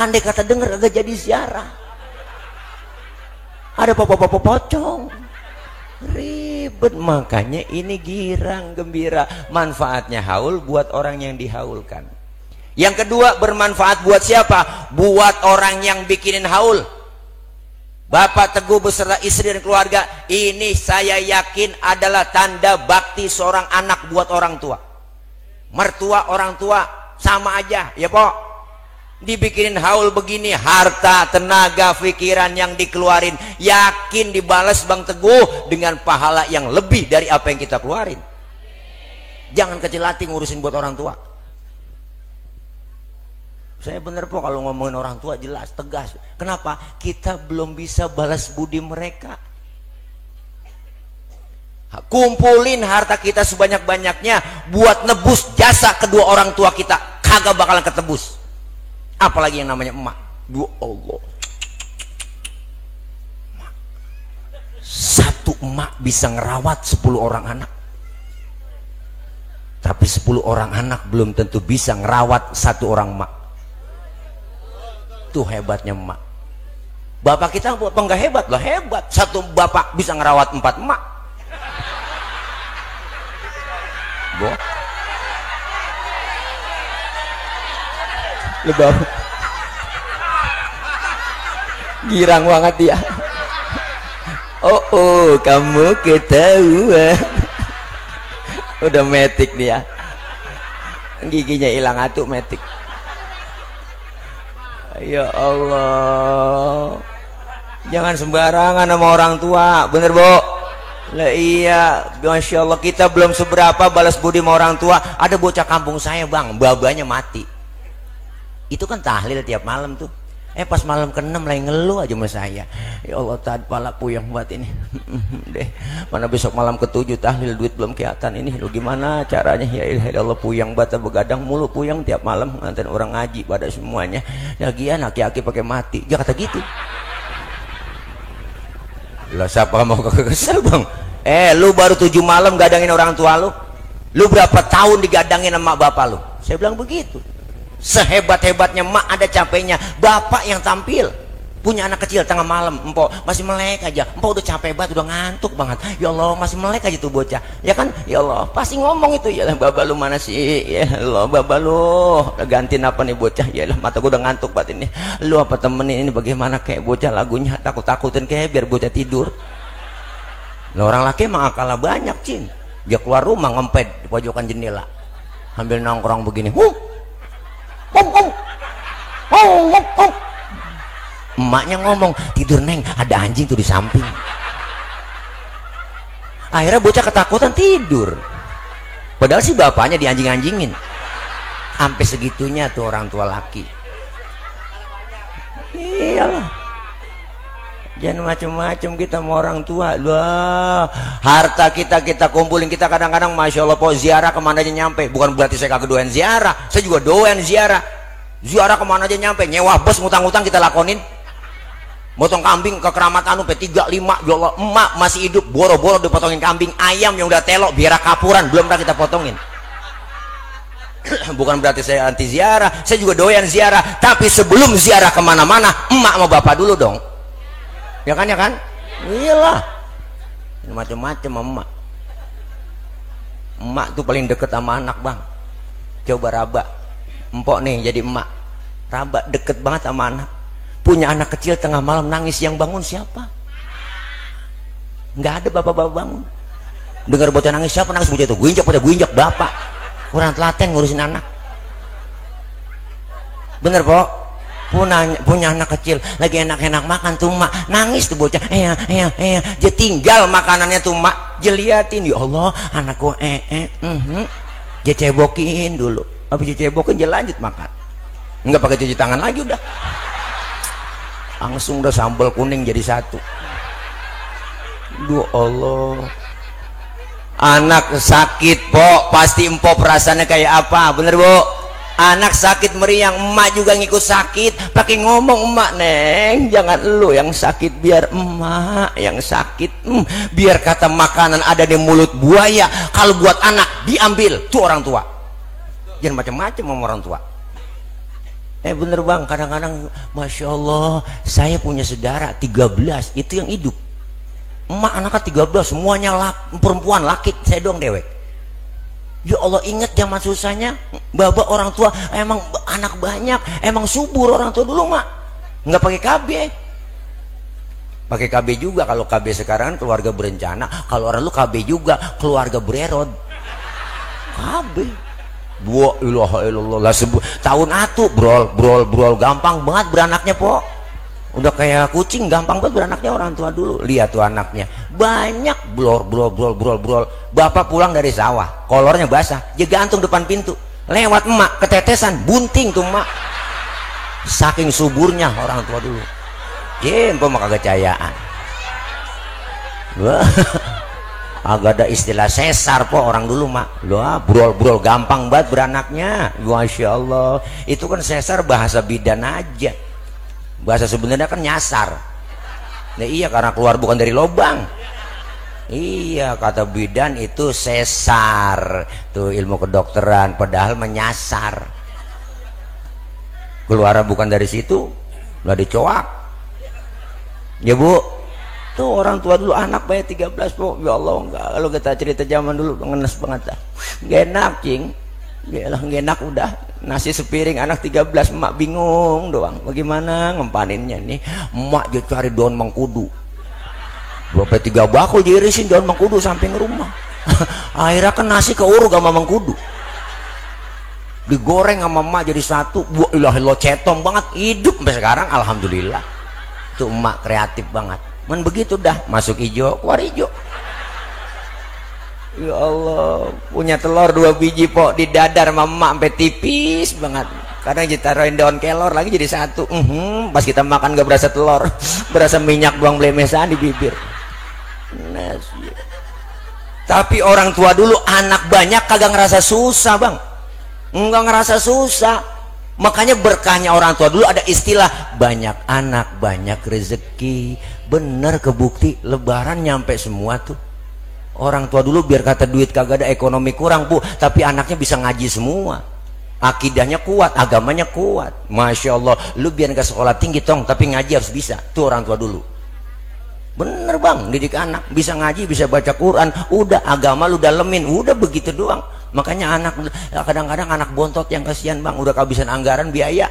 Speaker 1: Andai kata denger kagak jadi ziarah. Ada papa-papa pocong, ribet. Makanya ini girang gembira. Manfaatnya haul buat orang yang dihaulkan. Yang kedua, bermanfaat buat siapa? Buat orang yang bikinin haul. Bapak Teguh beserta istri dan keluarga, ini saya yakin adalah tanda bakti seorang anak buat orang tua. Mertua orang tua sama aja ya Pok. Dibikinin haul begini, harta, tenaga, pikiran yang dikeluarin, yakin dibalas Bang Teguh dengan pahala yang lebih dari apa yang kita keluarin. Jangan kecil hati ngurusin buat orang tua. Saya bener po kalau ngomongin orang tua, jelas, tegas. Kenapa? Kita belum bisa balas budi mereka. Kumpulin harta kita sebanyak-banyaknya buat nebus jasa kedua orang tua kita, kagak bakalan ketebus. Apalagi yang namanya emak. Ya Allah, satu emak bisa ngerawat 10 orang anak. Tapi 10 orang anak belum tentu bisa ngerawat satu orang emak. Tuh hebatnya emak. Bapak kita apa enggak hebat? Lah hebat. Satu bapak bisa ngerawat 4 emak. Bo. Lebah. Girang banget dia. Oh, kamu ketahuan. Udah metik dia. Giginya hilang atuh metik. Ya Allah, jangan sembarangan sama orang tua, bener Bu? Lah iya, Masya Allah, kita belum seberapa balas budi sama orang tua. Ada bocah kampung saya bang, babanya mati. Itu kan tahlil tiap malam tuh. Pas malam ke-6 lagi ngeluh aja sama saya. Ya Allah, tadi pala puyeng buat ini. Deh, mana besok malam ke-7 tahlil, duit belum kelihatan ini. Lu gimana caranya? Ya Allah, puyeng bata begadang mulu, puyeng tiap malam nganterin orang ngaji pada semuanya. Lagian aki-aki pakai mati. Dia kata gitu. Lah siapa mau kesel bang? Lu baru 7 malam gadangin orang tua lu. Lu berapa tahun digadangin sama bapak lu? Saya bilang begitu. Sehebat-hebatnya mak ada capeknya. Bapak yang tampil punya anak kecil tengah malam, empok masih melek aja, empok udah capek banget, udah ngantuk banget. Ya Allah, masih melek aja tuh bocah, ya kan? Ya Allah, pasti ngomong itu, ya baba lu mana sih? Ya Allah, baba lu gantiin apa nih bocah? Ya Allah, mata gua udah ngantuk banget ini. Lu apa temenin ini bagaimana kayak bocah lagunya takut-takutin kayak biar bocah tidur. Lah orang laki emang akalnya banyak, Cin. Dia keluar rumah ngempet di pojokan jendela sambil nongkrong begini. Emaknya ngomong, tidur neng, ada anjing tuh di samping. Akhirnya bocah ketakutan tidur. Padahal si bapaknya dianjing-anjingin. Sampai segitunya tuh orang tua laki. Iyalah. Jangan macam-macam kita sama orang tua. Lah, harta kita kumpulin, kita kadang-kadang masya Allah po ziarah kemana aja nyampe. Bukan berarti saya kagak doyan ziarah, saya juga doyan ziarah. Ziarah kemana aja nyampe, nyewa bus, ngutang-ngutang kita lakonin. Motong kambing ke keramat anu P3 5, ya Allah, emak masih hidup, boro-boro dipotongin kambing. Ayam yang udah telok biar kapuran belum pernah kita potongin. Bukan berarti saya anti ziarah, saya juga doyan ziarah. Tapi sebelum ziarah kemana-mana, emak sama bapak dulu dong. Ya kan, iyalah, macam-macam emak. Emak tuh paling deket sama anak bang. Coba raba, empok nih jadi emak, raba deket banget sama anak. Punya anak kecil tengah malam nangis, yang bangun siapa? Nggak ada bapak-bapak bangun. Dengar bocah nangis, siapa nangis? Bocah itu gue injak bapak. Kurang telaten ngurusin anak. Bener pok? Punya anak kecil lagi enak-enak makan tuh mak nangis tuh bocah dia tinggal makanannya tuh mak dia liatin, ya Allah anakku dia cebokin dulu, habis dia cebokin dia lanjut makan, nggak pakai cuci tangan lagi, udah langsung udah sambal kuning jadi satu. Duh Allah, anak sakit pok pasti empok perasaannya kayak apa, bener bu? Anak sakit meriang, emak juga ngikut sakit, pakai ngomong emak, neng jangan lu yang sakit, biar emak yang sakit. Biar kata makanan ada di mulut buaya, kalau buat anak diambil tuh orang tua. Jangan macam-macam sama orang tua. Bener bang, kadang-kadang masya Allah saya punya saudara 13 itu yang hidup, emak anaknya 13 semuanya perempuan, laki saya doang dewek. Ya Allah, ingat zaman susahnya bapak orang tua, emang anak banyak, emang subur orang tua dulu mak, nggak pakai KB. Pakai KB juga, kalau KB sekarang keluarga berencana, kalau orang lu KB juga keluarga bererod. KB Wa ilaha illallah lah, tahun atu brol gampang banget beranaknya po, udah kayak kucing gampang banget beranaknya orang tua dulu. Lihat tuh anaknya banyak brol. Bapak pulang dari sawah kolornya basah, dia gantung depan pintu, lewat emak ketetesan bunting tuh emak, saking suburnya orang tua dulu. Jempo mah kagak cayaan. Agak ada istilah sesar po orang dulu mak. Loh, brol gampang banget beranaknya, masya Allah. Itu kan sesar bahasa bidan aja, bahasa sebenarnya kan nyasar. Nah iya, karena keluar bukan dari lubang. Iya, kata bidan itu sesar, tuh ilmu kedokteran, padahal menyasar. Keluar bukan dari situ, udah dicoak. Ya bu, tuh orang tua dulu anak banyak 13 po, ya Allah enggak. Kalau kita cerita zaman dulu ngenes banget dah. Gak enak cing, gak enak udah. Nasi sepiring anak 13, emak bingung doang bagaimana ngempaninnya nih. Emak dia cari daun mengkudu, berapa 3 bakul diirisin daun mengkudu samping rumah. Akhirnya kan nasi keuruk sama mengkudu, digoreng sama emak jadi satu. Wah lo cetong banget, hidup sampai sekarang alhamdulillah. Tuh emak kreatif banget. Men begitu dah, masuk hijau keluar hijau. Ya Allah, punya telur 2 biji po di dadar sama emak sampai tipis banget. Kadang ditaruhin daun kelor lagi jadi satu. Pas kita makan gak berasa telur, berasa minyak doang blemesan di bibir. Nasi. Tapi orang tua dulu anak banyak kagak ngerasa susah bang, enggak ngerasa susah. Makanya berkahnya orang tua dulu ada istilah banyak anak banyak rezeki. Bener, kebukti lebaran nyampe semua tuh. Orang tua dulu biar kata duit kagak ada, ekonomi kurang bu, tapi anaknya bisa ngaji semua, akidahnya kuat, agamanya kuat, masya Allah. Lu biar gak sekolah tinggi tong, tapi ngaji harus bisa. Tuh orang tua dulu bener bang, didik anak bisa ngaji, bisa baca Quran, udah agama lu dalemin, udah begitu doang. Makanya anak kadang-kadang anak bontot yang kasihan bang, udah kehabisan anggaran biaya,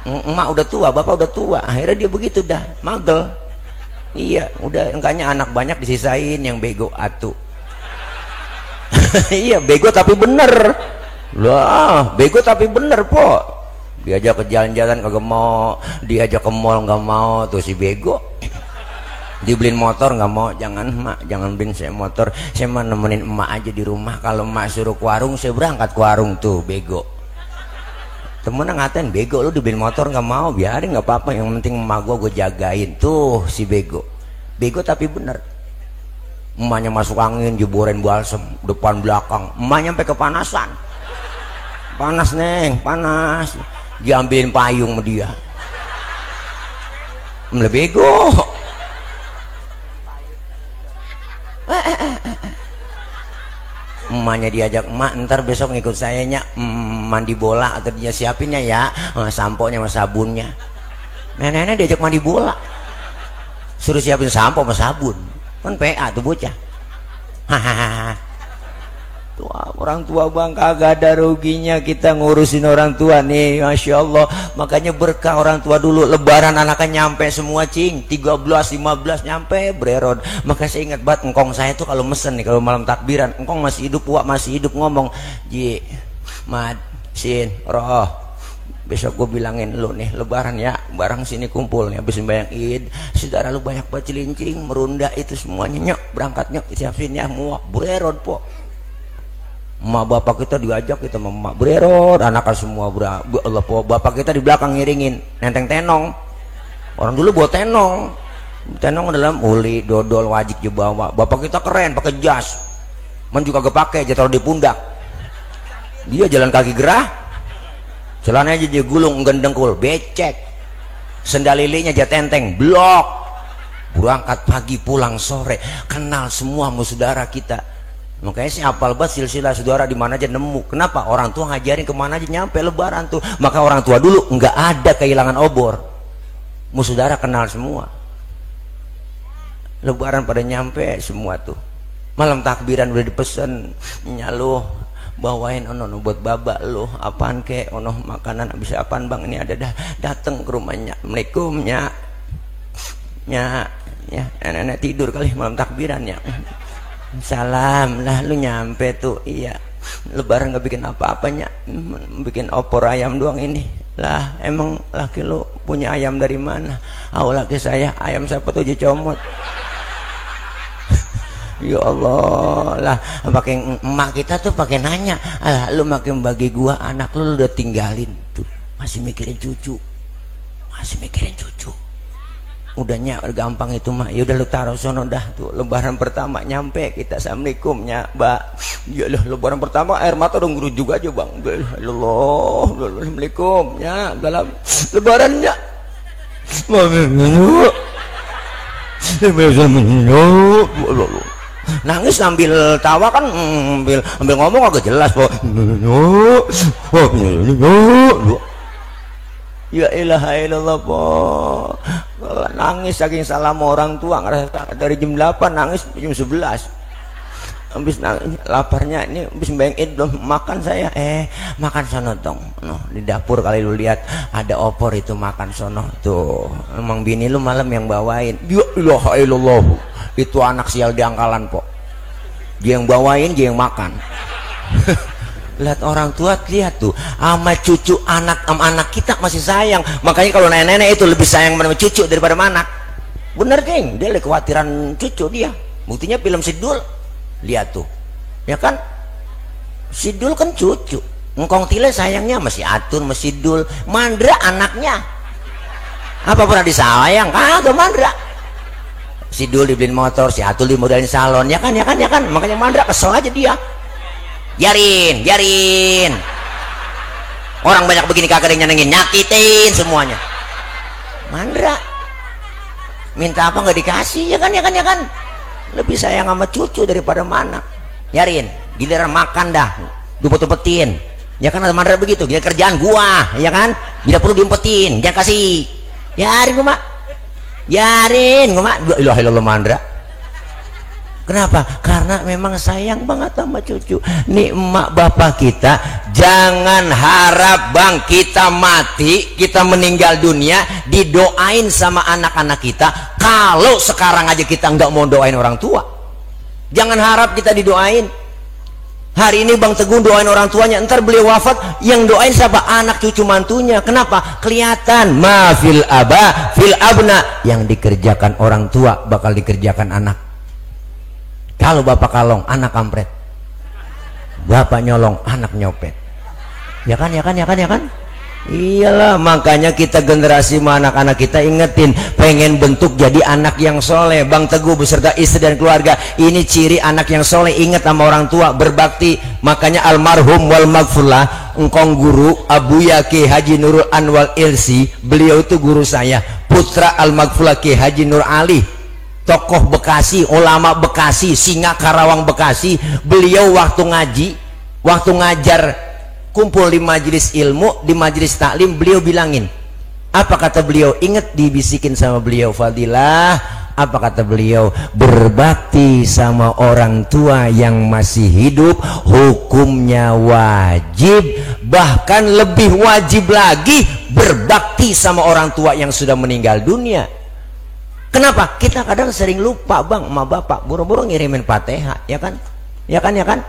Speaker 1: emak udah tua, bapak udah tua, akhirnya dia begitu dah magel. Iya, udah enggaknya anak banyak disisain yang bego atu. Iya, bego tapi bener lah, bego tapi bener po. Diajak ke jalan-jalan kagak mau, diajak ke mall nggak mau, tuh si bego. Dibeliin motor nggak mau, jangan mak, jangan beliin saya motor, saya mau nemenin emak aja di rumah. Kalau emak suruh ke warung, saya berangkat ke warung. Tuh bego. Temennya ngatain, bego lu dibeliin motor nggak mau, biarin nggak apa-apa, yang penting emak gue jagain. Tuh si bego tapi bener. Emaknya masuk angin, jeborin balsem depan belakang, emaknya sampai kepanasan. Panas neng, panas, diambilin payung sama dia. Bego. Emaknya diajak, emak ntar besok ngikut saya nya mandi bola, atau dia siapinnya ya sampo nya sama sabunnya. Nenek diajak mandi bola, suruh siapin sampo sama sabun, kan PA tuh bocah. Hahaha. Tua, orang tua bang kagak ada ruginya kita ngurusin orang tua nih, masya Allah. Makanya berkah orang tua dulu. Lebaran anaknya nyampe semua cing, 13, 15 nyampe brerod. Maka saya ingat banget engkong saya tuh kalau mesen nih, kalau malam takbiran, engkong masih hidup, wak masih hidup, ngomong, Ji, Mad, Sin, Roh, besok gue bilangin lu nih lebaran ya, barang sini kumpul nih habis sembahyang Id, saudara lu banyak banget cilincing, merunda itu semuanya, nyok berangkat nyok siapin ya, muak brerod po. Emak bapak kita diajak, kita emak brerod, anak semua Allah po. Bapak kita di belakang ngiringin nenteng tenong. Orang dulu bawa tenong dalam uli dodol wajib dibawa. Bapak kita keren pakai jas, man juga gak pakai, aja taruh di pundak. Dia jalan kaki gerah, celananya aja gulung gendengkul, becek, sendal lilinya aja tenteng, blok. Berangkat pagi pulang sore, kenal semua sama saudara kita. Makanya sih hafal banget silsilah saudara di mana aja nemu. Kenapa? Orang tua ngajarin kemana aja nyampe lebaran tuh. Maka orang tua dulu nggak ada kehilangan obor. Saudara kenal semua. Lebaran pada nyampe semua tuh. Malam takbiran udah dipesen, nyaluh bawain ono buat babak lo apaan kek, ono makanan bisa apaan bang, ini ada dateng ke rumahnya. Assalamualaikum nya nenek tidur kali malam takbirannya. Salam lah, lu nyampe tuh. Iya, lebaran gak bikin apa-apanya, bikin opor ayam doang ini lah. Emang laki lu punya ayam dari mana? Laki saya, ayam siapa tuh aja comot. Ya Allah lah, pakai emak kita tuh pakai nanya, lu makin bagi gua, anak lu udah tinggalin tuh, masih mikirin cucu. Udahnya gampang itu mah, ya udah lu taruh sono dah tuh. Lebaran pertama nyampe kita, assalamualaikum nya mbak. Ya lah, lebaran pertama air mata udah ngerujuk aja bang. Allah, assalamualaikum nya dalam lebarannya. Nangis sambil tawa kan, sambil ngomong agak jelas kok. Ya ilaha illallah po. Nangis saking salam orang tua, ngerasa dari jam 8 nangis jam 11. Habis nangis, laparnya ini habis bayang Id belum makan saya. Makan sono dong. Di dapur kali lu lihat ada opor itu, makan sono tuh. Emang bini lu malam yang bawain. Ya ilaha illallah. Itu anak sial di angkalan po. Dia yang bawain, dia yang makan. Lihat orang tua, lihat tuh sama cucu anak kita masih sayang. Makanya kalau nenek-nenek itu lebih sayang sama cucu daripada anak. Bener geng, dia lebih kekhawatiran cucu dia. Buktinya film Sidul, lihat tuh, ya kan? Sidul kan cucu. Engkong Tile sayangnya masih Atun, masih Sidul. Mandra anaknya, apa pernah disayang? Kagak Mandra. Sidul dibeliin motor, si Atul dimodalin salon, ya kan? Makanya Mandra kesel aja dia. Biarin. Orang banyak begini kagak ada yang nyenengin, nyakitin semuanya. Mandra minta apa nggak dikasih, ya kan. Lebih sayang sama cucu daripada mana. Biarin, giliran makan dah diumpet-umpetin, ya kan. Ada Mandra begitu, dia kerjaan gua, ya kan, bila perlu diumpetin, jangan kasih. Biarin gua mak. La ilaha illallah Mandra. Kenapa? Karena memang sayang banget sama cucu. Nih emak bapak kita, jangan harap bang kita mati, kita meninggal dunia didoain sama anak-anak kita. Kalau sekarang aja kita nggak mau doain orang tua, jangan harap kita didoain. Hari ini Bang Teguh doain orang tuanya, ntar beliau wafat yang doain siapa? Anak cucu mantunya. Kenapa? Kelihatan mafil aba fil abna, yang dikerjakan orang tua bakal dikerjakan anak. Kalau bapak kalong, anak kampret. Bapak nyolong, anak nyopet. Ya kan? Iyalah, makanya kita generasi anak-anak kita ingetin, pengen bentuk jadi anak yang soleh. Bang Teguh beserta istri dan keluarga, ini ciri anak yang soleh, ingat sama orang tua, berbakti. Makanya almarhum wal maghfurlah engkong guru Abu Yaki Haji Nurul Anwar Ilsi, beliau itu guru saya, putra al-maghfurlah Ki Haji Nur Ali, tokoh Bekasi, ulama Bekasi, singa Karawang Bekasi. Beliau waktu ngaji, waktu ngajar, kumpul di majelis ilmu, di majelis taklim, beliau bilangin, apa kata beliau? Ingat dibisikin sama beliau, Fadilah, apa kata beliau? Berbakti sama orang tua yang masih hidup hukumnya wajib, bahkan lebih wajib lagi berbakti sama orang tua yang sudah meninggal dunia. Kenapa? Kita kadang sering lupa bang, sama bapak buru-buru ngirimin Fatihah, ya kan? Ya kan, ya kan?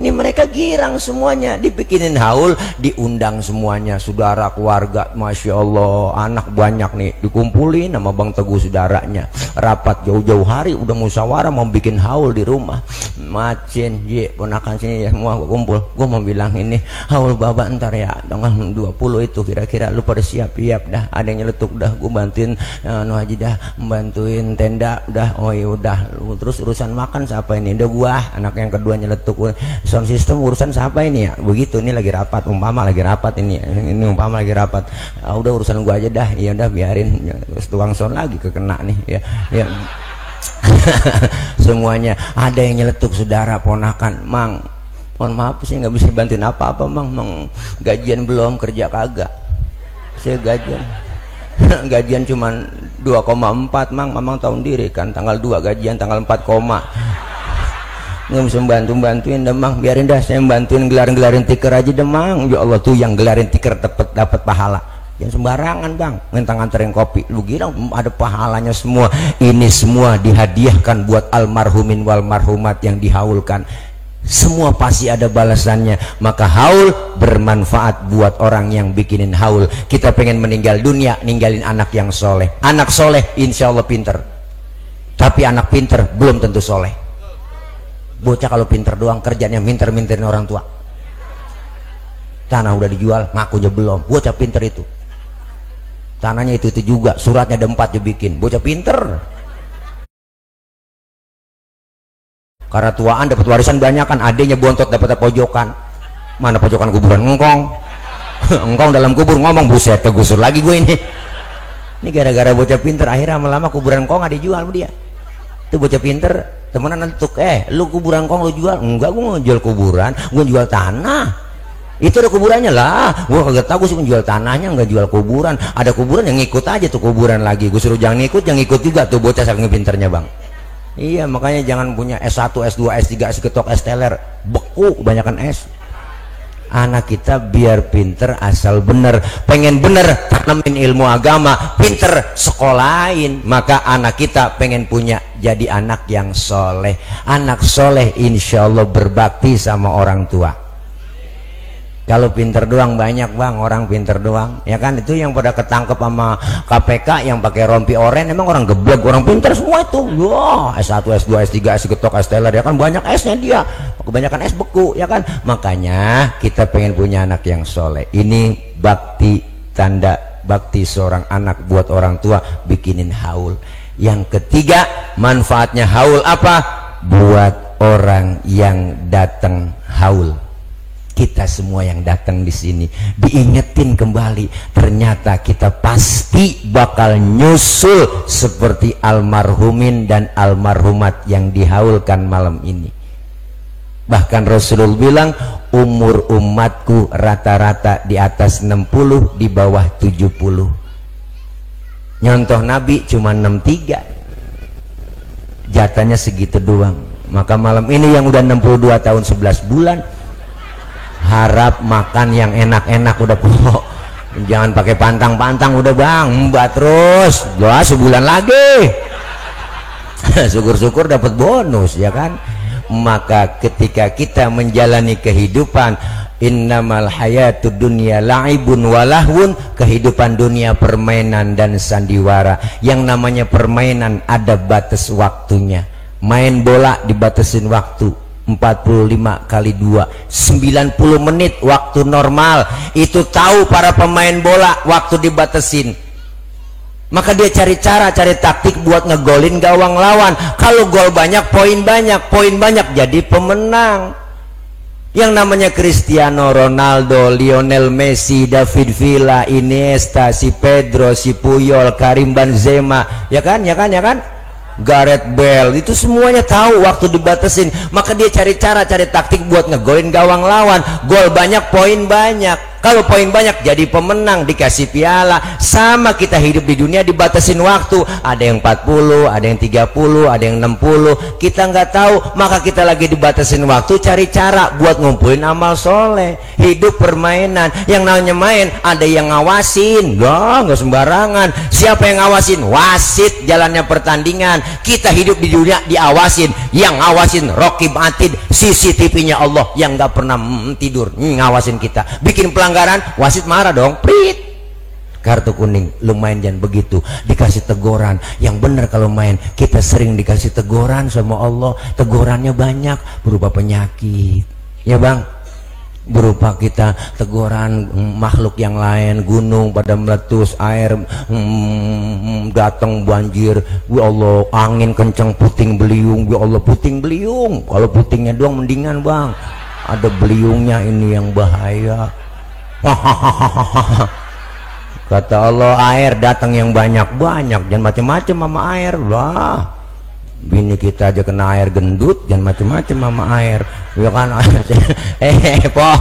Speaker 1: Ini mereka girang semuanya, dibikinin haul, diundang semuanya, saudara, keluarga, Masya Allah, anak banyak nih, dikumpulin sama Bang Teguh saudaranya, rapat jauh-jauh hari, udah musyawarah mau bikin haul di rumah. Macin, ye, ponakan sini ya, semua kumpul, gue mau bilang ini, haul bapak ntar ya, tanggal 20 itu kira-kira, lu pada siap-siap dah, ada yang nyeletuk dah, gue bantuin, Haji dah, bantuin tenda, udah, oh ya udah, terus urusan makan siapa ini, udah gua, anak yang kedua nyeletuk, sound system urusan siapa ini ya, begitu, ini lagi rapat, umpama lagi rapat ini umpama lagi rapat, udah urusan gua aja dah, ya udah biarin, terus tuang sound lagi kekena nih, ya semuanya. Ada yang nyeletuk saudara, ponakan, Mang, mohon maaf sih nggak bisa bantuin apa-apa Mang, gajian belum, kerja kagak, saya gajian cuman 2,4 Mang tahun diri kan, tanggal 2 gajian, tanggal 4, nggak bisa bantuin dah Mang, biarin dah saya bantuin gelarin tiker aja dah Mang. Ya Allah, tuh yang gelarin tiker dapat pahala, yang sembarangan Bang nganterin kopi, lu kira ada pahalanya semua. Ini semua dihadiahkan buat almarhumin wal marhumat yang dihaulkan, semua pasti ada balasannya. Maka haul bermanfaat buat orang yang bikinin haul. Kita pengen meninggal dunia ninggalin anak yang soleh. Anak soleh insya Allah pinter, tapi anak pinter belum tentu soleh. Bocah kalau pinter doang kerjanya minter-minterin orang tua, tanah udah dijual ngakunya belum. Bocah pinter itu tanahnya itu juga, suratnya ada 4 dia bikin. Bocah pinter, karena tuaan dapat warisan banyak kan, adenya bontot dapat pojokan. Mana pojokan kuburan engkong engkong dalam kubur ngomong, buset kegusur lagi gue ini gara-gara bocah pinter. Akhirnya lama-lama kuburan engkong ada dijual sama dia. Itu bocah pinter temenan nantuk, lu kuburan engkong lu jual? Enggak, gue mau jual kuburan, gue jual tanah. Itu ada kuburannya lah, gue kagak tahu, gue sih menjual tanahnya, nggak jual kuburan. Ada kuburan yang ngikut aja tuh kuburan lagi, gue suruh jangan ngikut, yang ngikut juga tuh bocah saking pinternya Bang. Iya, makanya jangan punya S1, S2, S3, S ketok, S teler, beku kebanyakan S. Anak kita biar pinter asal bener, pengen bener tanamin ilmu agama, pinter sekolahin. Maka anak kita pengen punya jadi anak yang soleh. Anak soleh insya Allah berbakti sama orang tua. Kalau pinter doang banyak Bang, orang pinter doang, ya kan? Itu yang pada ketangkep sama KPK yang pakai rompi oren, emang orang geblek, orang pinter semua itu. Wah, S1, S2, S3, S ketok, S teler, ya kan banyak S-nya dia. Kebanyakan S beku, ya kan? Makanya kita pengen punya anak yang soleh. Ini bakti, tanda bakti seorang anak buat orang tua, bikinin haul. Yang ketiga, manfaatnya haul apa? Buat orang yang datang haul. Kita semua yang datang di sini diingetin kembali, ternyata kita pasti bakal nyusul seperti almarhumin dan almarhumat yang dihaulkan malam ini. Bahkan Rasulullah bilang umur umatku rata-rata di atas 60, di bawah 70. Nyontoh Nabi cuma 63, jatahnya segitu doang. Maka malam ini yang udah 62 tahun 11 bulan harap makan yang enak-enak udah pokok, jangan pakai pantang-pantang udah Bang, mbak terus doa sebulan lagi syukur-syukur dapat bonus, ya kan? Maka ketika kita menjalani kehidupan, innamal hayatud dunya la'ibun walahun, kehidupan dunia permainan dan sandiwara. Yang namanya permainan ada batas waktunya. Main bola dibatasin waktu, 45 kali 2 90 menit waktu normal. Itu tahu para pemain bola waktu dibatasin, maka dia cari cara, cari taktik buat ngegolin gawang lawan. Kalau gol banyak, poin banyak jadi pemenang. Yang namanya Cristiano Ronaldo, Lionel Messi, David Villa, Iniesta, si Pedro, si Puyol, Karim Benzema, ya kan, Gareth Bale, itu semuanya tahu waktu dibatasin, maka dia cari cara, cari taktik buat ngegolin gawang lawan. Gol banyak, poin banyak. Kalau poin banyak jadi pemenang, dikasih piala. Sama kita hidup di dunia dibatasin waktu, ada yang 40, ada yang 30, ada yang 60, kita nggak tahu. Maka kita lagi dibatasin waktu, cari cara buat ngumpulin amal soleh. Hidup permainan, yang namanya main ada yang ngawasin, nggak sembarangan. Siapa yang ngawasin? Wasit jalannya pertandingan. Kita hidup di dunia diawasin, yang ngawasin Raqib Atid, CCTV-nya Allah yang nggak pernah tidur ngawasin kita. Bikin pelanggaran, wasit marah dong, prit, kartu kuning. Lu main jangan begitu, dikasih teguran. Yang benar kalau main, kita sering dikasih teguran sama Allah. Tegurannya banyak, berupa penyakit, ya bang, berupa kita teguran makhluk yang lain, gunung pada meletus, air datang banjir, ya Allah, angin kencang puting beliung, ya Allah, puting beliung. Kalau putingnya doang mendingan bang, ada beliungnya ini yang bahaya. Kata Allah, air datang yang banyak-banyak, jangan macam-macam sama air. Wah, bini kita aja kena air gendut, jangan macam-macam sama air, ya kan. Po,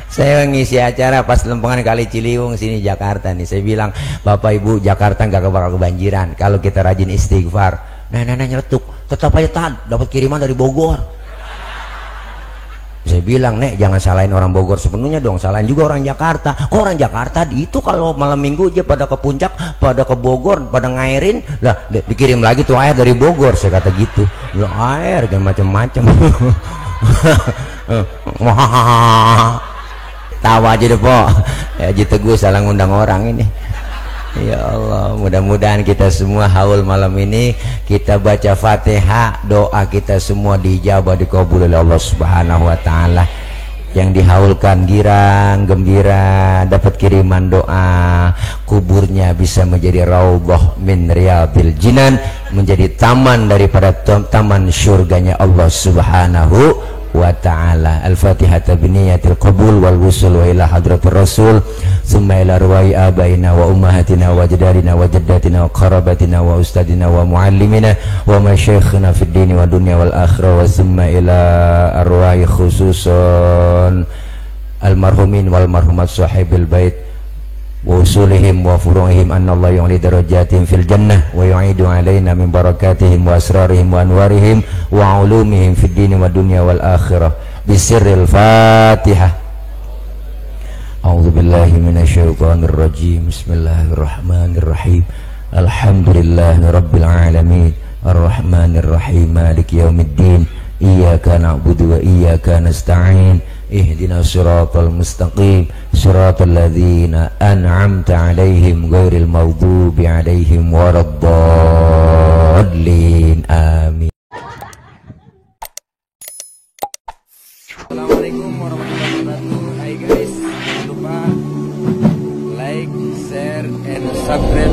Speaker 1: saya ngisi acara pas lempengan Kali Ciliwung sini Jakarta nih, saya bilang, Bapak Ibu, Jakarta nggak bakal kebanjiran kalau kita rajin istighfar. Nenek nyeletuk, tetap aja tahan, dapat kiriman dari Bogor. Saya bilang, Nek, jangan salahin orang Bogor sepenuhnya dong, salahin juga orang Jakarta. Kok orang Jakarta itu kalau malam minggu aja pada ke puncak, pada ke Bogor, pada ngairin, lah dikirim lagi tuh air dari Bogor. Saya kata gitu, lah air jangan macem-macem. Tawa aja deh po, ya gitu gue salah ngundang orang ini. Ya Allah, mudah-mudahan kita semua haul malam ini kita baca Fatihah, doa kita semua dijabah, dikabul oleh Allah Subhanahu wa taala. Yang dihaulkan girang gembira, dapat kiriman doa, kuburnya bisa menjadi raudhah min riyadil jinan, menjadi taman daripada taman surganya Allah Subhanahu wa ta'ala. Al-Fatihah biniyatil qabul wal wusul wa ila hadratir rasul thumma ila arwahi abaina wa ummahatina wa jadadina wa jaddatina wa qarabatina wa ustadina wa muallimina wa masyayikhina fid dini wa dunya wal akhirah, wa thumma ila arwahi khususan almarhumin wal marhumat sahibil bait wa usulihim wa furu'ihim, anna Allah yu'li darajatihim fil jannah wa yu'idu alaina min barakatihim wa asrarihim wa anwarihim wa ulumihim fid dini wa dunya wal akhirah. Bisirril Fatihah. A'udzu billahi minasyaitonir rajim. Bismillahirrahmanirrahim. Alhamdulillahi rabbil alamin, arrahmanir rahim, maliki yaumiddin, iyyaka na'budu wa iyyaka nasta'in, ihdinas siratal mustaqim, siratal ladzina an'amta 'alaihim ghairil maghdubi 'alaihim waraddallin. Amin.
Speaker 3: Assalamualaikum warahmatullahi wabarakatuh. Hai guys, jangan lupa like, share, and subscribe